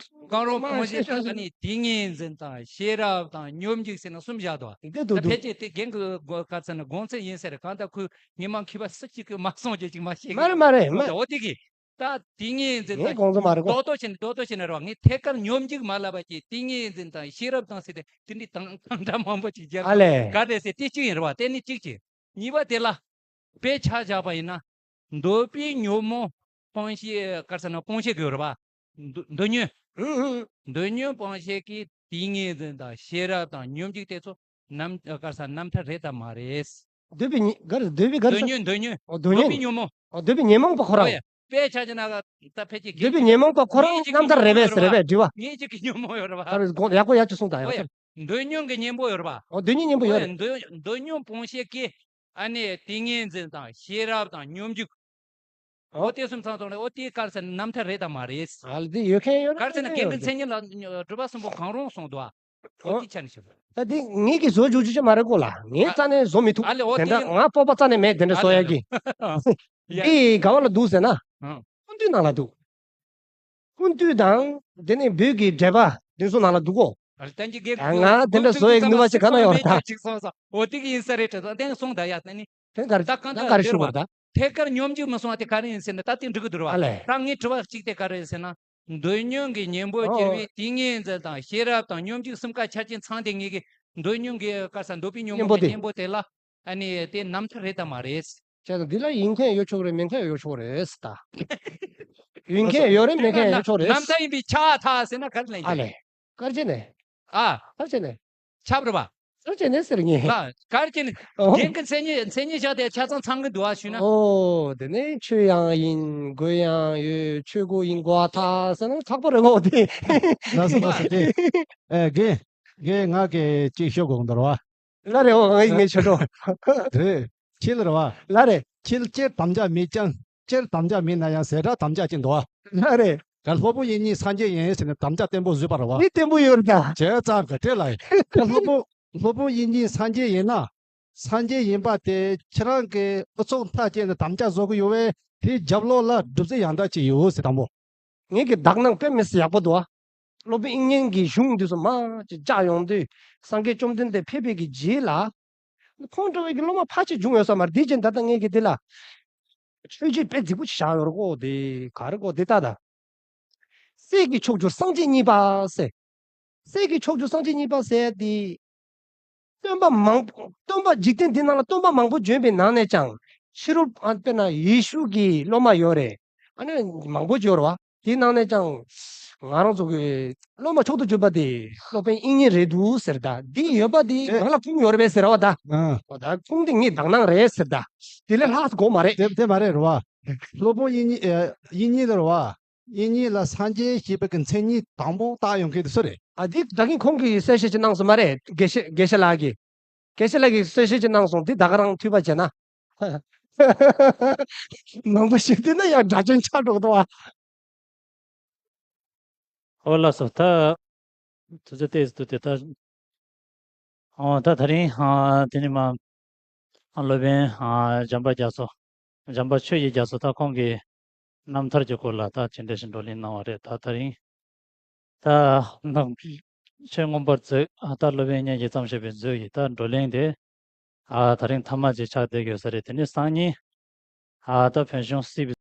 གང་རུང་སྤོང་བྱེད་ཀྱི་ཨ་ནི་ཏིང་ངེ་འཛིན་དང་ཤེས་རབ་དང་སྙོམས་འཇུག་ཟེར་ན་གསུམ་བཞག་འདུག་ད་འདི་འདུག་འདུག་ཕལ་ཆེར་དེ་རྒན་གྱི་ག་ཚོད་ན་དགོངས་ཚུལ་ཡིན་ས་རེད། གང་ལྟར་ཁོས་ངས་མ་མཁས་པ་སུ་གཅིག་གིས་མ་གསུངས་རྒྱུ་ཅིག་མ་ཤེས་གི། མ་རེད་མ་རེད་མ། འོ་དེ་གི། ད་ཏིང་ངེ་འཛིན་ངས་དང་དགོངས་ཚུལ་མ་རེད་གོ། རྡོག་རྡོག་བྱས་ནས་རྡོག་རྡོག་བྱས་ནས་རེད་བ། ངས་ཐད་ཀར་སྙོམས་འཇུག་མ་ལབ་པ་ཅིག་ཏིང་ངེ་འཛིན་དང་ཤེས་རབ་དང་ཟེར་ཏེ་དེ་འདྲའི་དང་དང་སྒྲ་མང་པོ་ཅིག་སྦྱར། ཨ་ལས། ག་རེ་ཟེར་དེ་གཅིག་ཡིན་རེད་བ། དེ་ནི་གཅིག་བྱས། གཉིས་པ་དེ་ལ་དཔེ་ཆ་བཞག་པ་ཡིན་ན། འདོད་པའི་ཉོན་མོངས་སྤང་བྱེད་ག་རེ་ཟེར་ན་སྤོང་བྱེད་དགོས་རེད་བ། འདོད་འདོད་ཉོན། ཨུ་ཨུ། འདོད་ཉོན་སྤོང་བྱེད་ཀྱི་ཏིང་ངེ་འཛིན་དང་ཤེས་རབ་དང་སྙོམས་འཇུག་དེ་ཚོ་རྣམ་ག་རེ་ཟེར་རྣམ་ཐར་རེད་དམ་མ་རེད། འདོད་པའི་ཉེ་ག་རེ། འདོད་པའི་ག་རེ་འདོད་ཟེར། ཉོན་འདོད་ཉོན། ཨོ། འདོད་འདོད་ཉོན། པའི་ཉོན་མོངས། ཨོ། འདོད་པའི་ཉོན་མོངས་པ་ཁོ་རང་། ཨོ་ཡ། དཔེ་ཆ་བཞག་ན་ད་ཕལ་ཆེར་འདོད་པའི་ཉོན་མོངས་པ་ཁོ་རང་རྣམ་ཐར་རེད་པས་ཟེར་རེད་པས་དྲི་བ། ངེད་ཅག་གི་ཉོན་མོངས་ཡོད་རེད་བ། ད་རེས་དགོངས་ཡག་པོ་ཡག་ཅིག་གསུངས་དང་། ཨོ་ཡ། ཡག་པོ། འདོད་ཉོན་གྱི་གཉེན་པོ་ཡོད་རེད་བ། ཨོ། འདོད་ཉོན་གཉེན་པོ་ཡོད་རེད། ཨོ་ཡ། འདོད་འདོད་ཉོན་སྤོང་བྱེད་ཀྱི་ཨ་ནི་ཏིང་ངེ་འཛིན་དང་ཤེས་རབ་དང་སྙོམས་འཇུག་ཨོ། ཨོ་དེ་གསུམ་ཚང་ཚང་ནས། ཨོ་དེ་ག་རེ་ཟེར་ན་རྣམ་ཐར་རེད་དམ་མ་རེད། ཨ་ལ། དེ་ཡོད་མཁན་ཡོད་རེད། ག་རེ་ཟེར་ན་རྒན་གྱི་མཚན་ཉིད་ལ་སྒྲིབ་པ་གསུམ་པོ་གང་རུང་གསུངས་འདུག་ཨ། ཨོ་ཨོ་དེ་ཆ་ནས་ཞུ། ད་དེ་ངེད་ཀྱིས་བཟོ་བཅུག་རྒྱུ་ཅིག་མ་རེད་གོ་ལ། ངས་རྩ་ནས་བཟོ་མི་ཐུབ། ཨ་ལས། ཨོ་དེ་དེ་འདྲ་ང་སྤོབས་པ་རྩ་ནས་མེད། དེ་འདྲ་ཨ་བཟོ་ལས་ཡག་གི། ཡ། འདི་ག་བ་ལ་འདུག་ཟེར་ན། ཨང་། ཀུན་བཏུས་ནང་ལ་འདུག་ཀུན་བཏུས་དང་དེ་ནས་བོད་ཀྱི་འགྲེལ་པ་དེ་ཚོ་ནང་ལ་འདུག་གོ། ཨ་ལས། ད་ཅི་གེ། ཨ། ང་དེ་འདྲ་བཟོ་ཡག་ནུས་པ་ཅིག་ག་ན་ཡོད་རེད་ད། ཅིག་སོང་སོང་། ཨོ་དེ་གི་ཡིན་ས་རེད་དྲན་སོང་། དེ་སོང་ད་ཡ། ད་ནི། དེ་ག་རེ། ད་གང་ལྟར་ག་རེ་ཞུ་དགོས་རེད་ད། ཐད་ཀར་སྙོམས་འཇུག་མི་སོང་བ་དེ་ག་རེ་ཡིན་ཟེར་ན་ད་དེ་འགྲིག་གི་འདུག་རེད་བ། ཨ་ལས། ད་ངའི་དྲི་བ་གཅིག་དེ་ག་རེ་ཡིན་ཟེར་ན། འདོད་ཉོན་གྱི་གཉེན་པོར་གྱུར་པའི་ཨོ་ཏིང་ངེ་འཛིན་དང་ཤེས་རབ་དང་སྙོམས་འཇུག་གསུམ་ཀ་ཆ་རྐྱེན་ཚང་སྟེ་ངེད་ཀྱི་འདོད་ཉོན་གྱི་ག་རེ་ཟེར། འདོད་པའི་ཉོན་མོངས་ཀྱི་གཉེན་པོ་དེ་ལ་ཨ་ནི་དེ་རྣམ་ཐར་རེད་དམ་མ་རེད། བྱས་ཙང་འདི་ལ་ཡིན་མཁན་ཡོད་ཆོག་རེད། མེད་མཁན་ཡོད་ཆོག་རེད་ད། ཡིན་མཁན་ཡོད་རེད། མེད་མཁན་ཡོད་ཆོག་རེད། རྣམ་ཐར་ཡིན་པས་ཁྱབ་ཐལ་ཟེར་ན་ག་རེ་ལབ་ཡིན། ཨ་ལས། ག་རེ་བྱས་ནས། ཨ། ག་རེ་བྱས་ནས། ཁྱབ་རེད་པ། ག་རེ་བྱས་ནས་ཟེར་ངས། ལ། ག་རེ་བྱས་ནས། ཨོ། རྒན་གྱི་མཚན་ཉིད། མཚན་ཉིད་བཞག་དེ་ཆ་ཚང་ཚང་གི་འདུག་ཨ་ཞུས་ན། ཨོ། དེ་ནས་ཆོས་ཡང་ཡིན། སྒོ་ཡང་ཡོད། ཆོས་སྒོ་ཡིན་དགོས་ཐལ་ཟེར་ན་ཁག་པོ་རེད་ངོ་དེ། ལགས་སོ་ལགས་སོ། དེ། ཨེ། རྒན། རྒན་ང་གིས་ཅིག་ཤོད་དགོས་འདུག་རེད་བ། ལ་རེད། འོ། ངས་ངས་ཤོད་འགྲོ། དེ། ཁྱེད་རེད་བ། ལ་རེད། ཁྱེད་སྤྱིར་དམ་བཅའ་མེད་ཀྱང་། སྤྱིར་དམ་བཅའ་མེད་ན་ཡང་ཟད་འགྲོ་དམ་བཅའ་ཅིག་འདུག་བ། ལ་རེད། ག་སློབ་དཔོན་དབྱིག་གཉེན་སངས་རྒྱས་ཡིན་ཟེར་ནས་དམ་བཅའ་བརྟན་པོ་བཟོས་པ་རེད་བ། མི་བརྟན་པོ་ཡོད་རེད་ད། བྱས་ཙང་ག་འདྲས་ལ་ཡིན། ག་སློབ་དཔོན་སློབ་དཔོན་དབྱིག་གཉེན་སངས་རྒྱས་ཡིན་ན། སངས་རྒྱས་ཡིན་པ་དེ་ཁྱེད་རང་གི་ཨུ་ཚུགས་མཐའ་སྐྱེལ་ནས་དམ་བཅའ་བཟོ་གི་ཡོད་བས། དེའི་རྒྱབ་ལོགས་ལ་སྒྲུབ་རྫས་ཡང་དག་ཅིག་ཡོད་ཟེར་དང་པོ། ངེད་ཀྱི་དག་སྣང་དཔེ་མི་སྲིད་ཡག་པོ་འདུག་ཨ། སློབ་དཔོན་དབྱིག་གཉེན་གྱི་གཞུང་འདི་ཚོ་མར་ཅིག་བཅག་ཡོང་དུས་སངས་རྒྱས་བཅོམ་ལྡན་འདས་ཕེབས་པའི་གི་རྗེས་ལ། ཁོང་འདྲ་བའི་གི་སློབ་མ་ཕལ་ཆེར་བྱུང་ཡོད་ས་མ་རེད། དེ་རྗེས་ད་ལྟ་ངེད་ཀྱི་འདི་ལ་ཆོས་བརྒྱུད་དཔེ་རྫིག་པོ་ཅིག་བཞག་ཡོད་རེད་གོ། དེ་ག་རེ་གོ་དེ་ལྟ་ད། སྲས་ཀྱི་མཆོག་གྱུར་སངས་རྒྱས་གཉིས་པ་ཟེར། སྲས་ཀྱི་མཆོག་གྱུར་སངས་རྒྱས་གཉིས་པ་ཟེར་དེ། སྟོན་པ་མང་སྟོན་པ་འཇིག་རྟེན་འདི་ནང་ལ་སྟོན་པ་མང་པོ་བྱོན་པའི་ནང་ནས་ཀྱང་ཕྱི་རོལ་ཨ་དཔེར་ན་ཡེ་ཤུ་གི་སློབ་མ་ཡོད་རེད། ཨ་ནི་མང་པོ་ཡོད་རེད་བ། དེའི་ནང་ནས་ཀྱང་ང་རང་ཚོ་གི་སློབ་མ་མཆོག་ཏུ་གྱུར་པ་དེ་སློབ་དཔོན་དབྱིག་གཉེན་རེད་འདུག་ཟེར་ད། འདི་ཡོད་པ་དེ་ཨེ། ང་ལ་ཁུངས་ཡོད་རེད་པས་ཟེར་བ་ད། ཨ། འོ་ད་ཁུངས་དེ་ངའི་དག་སྣང་རེད་ཟེར་ད། དེ་ལས་ལྷག་དགོས་མ་རེད། དེ་དེ་མ་རེད་རེད་བ། སློབ་དཔོན་དབྱིག་གཉེན་ཨེ། དབྱིག་གཉེན་དེ་རེད་བ། དབྱིག་གཉེན་ལ་སངས་རྒྱས་ཞེས་པའི་གི་མཚན་ཉིད་དང་པོ་བཏགས་ཡོང་མཁན་དེ་སུ་རེད། ཨ་འདི་ད་གིན་ཁོང་གིས་གསལ་བཤད་ཅིག་གནང་སོང་མ་རེད། དགེ་བཤེས་དགེ་བཤེས་ལགས་ཀྱིས། དགེ་བཤེས་ལགས་ཀྱིས་གསལ་བཤད་ཅིག་གནང་སོང་། འདི་ད་ག་རང་འཐུས་པ་བྱས་ན། མང་པོ་ཞིག་བལྟས་ན་ཡང་སྒྲ་གཅན་ཆགས་འགྲོ་གི་འདུག་ཨ། ཨོ་ལགས་སོ། ད་དུས་ཚོད་ཏོག་ཙམ་འདུག་སྟེ། ད་ཨོ་ད་དེ་རིང་ཨ་དེ་ནི་མ་ཨ་སློབ་དཔོན་ཨ་འཇམ་དཔལ་རྒྱ་མཚོ། འཇམ་དཔལ་ཆོས་ཀྱི་རྒྱ་མཚོ། ད་ཁོང་གིས་རྣམ་ཐར་གྱི་སྐོར་ལ་ད་ཅི་འདྲ་ཞིག་བགྲོ་གླེང་གནང་བ་རེད། ད་དེ་རིང་ད་ནང་ཆོས་མངོན་པར་མཛོད། ཨ་ད་སློབ་དཔོན་དབྱིག་གཉེན་གྱིས་བརྩམས་བཞག་པའི་མཛོད་ཀྱི་ད་བགྲོ་གླེང་དེ་ཨ་དེ་རིང་མཐའ་མ་ཅིག་ཆགས་བསྡད་ཡོད་ས་རེད། དེ་ནི་སང་ཉིན་ཨ་ད་བོད་གཞུང་སྲིད་པའི་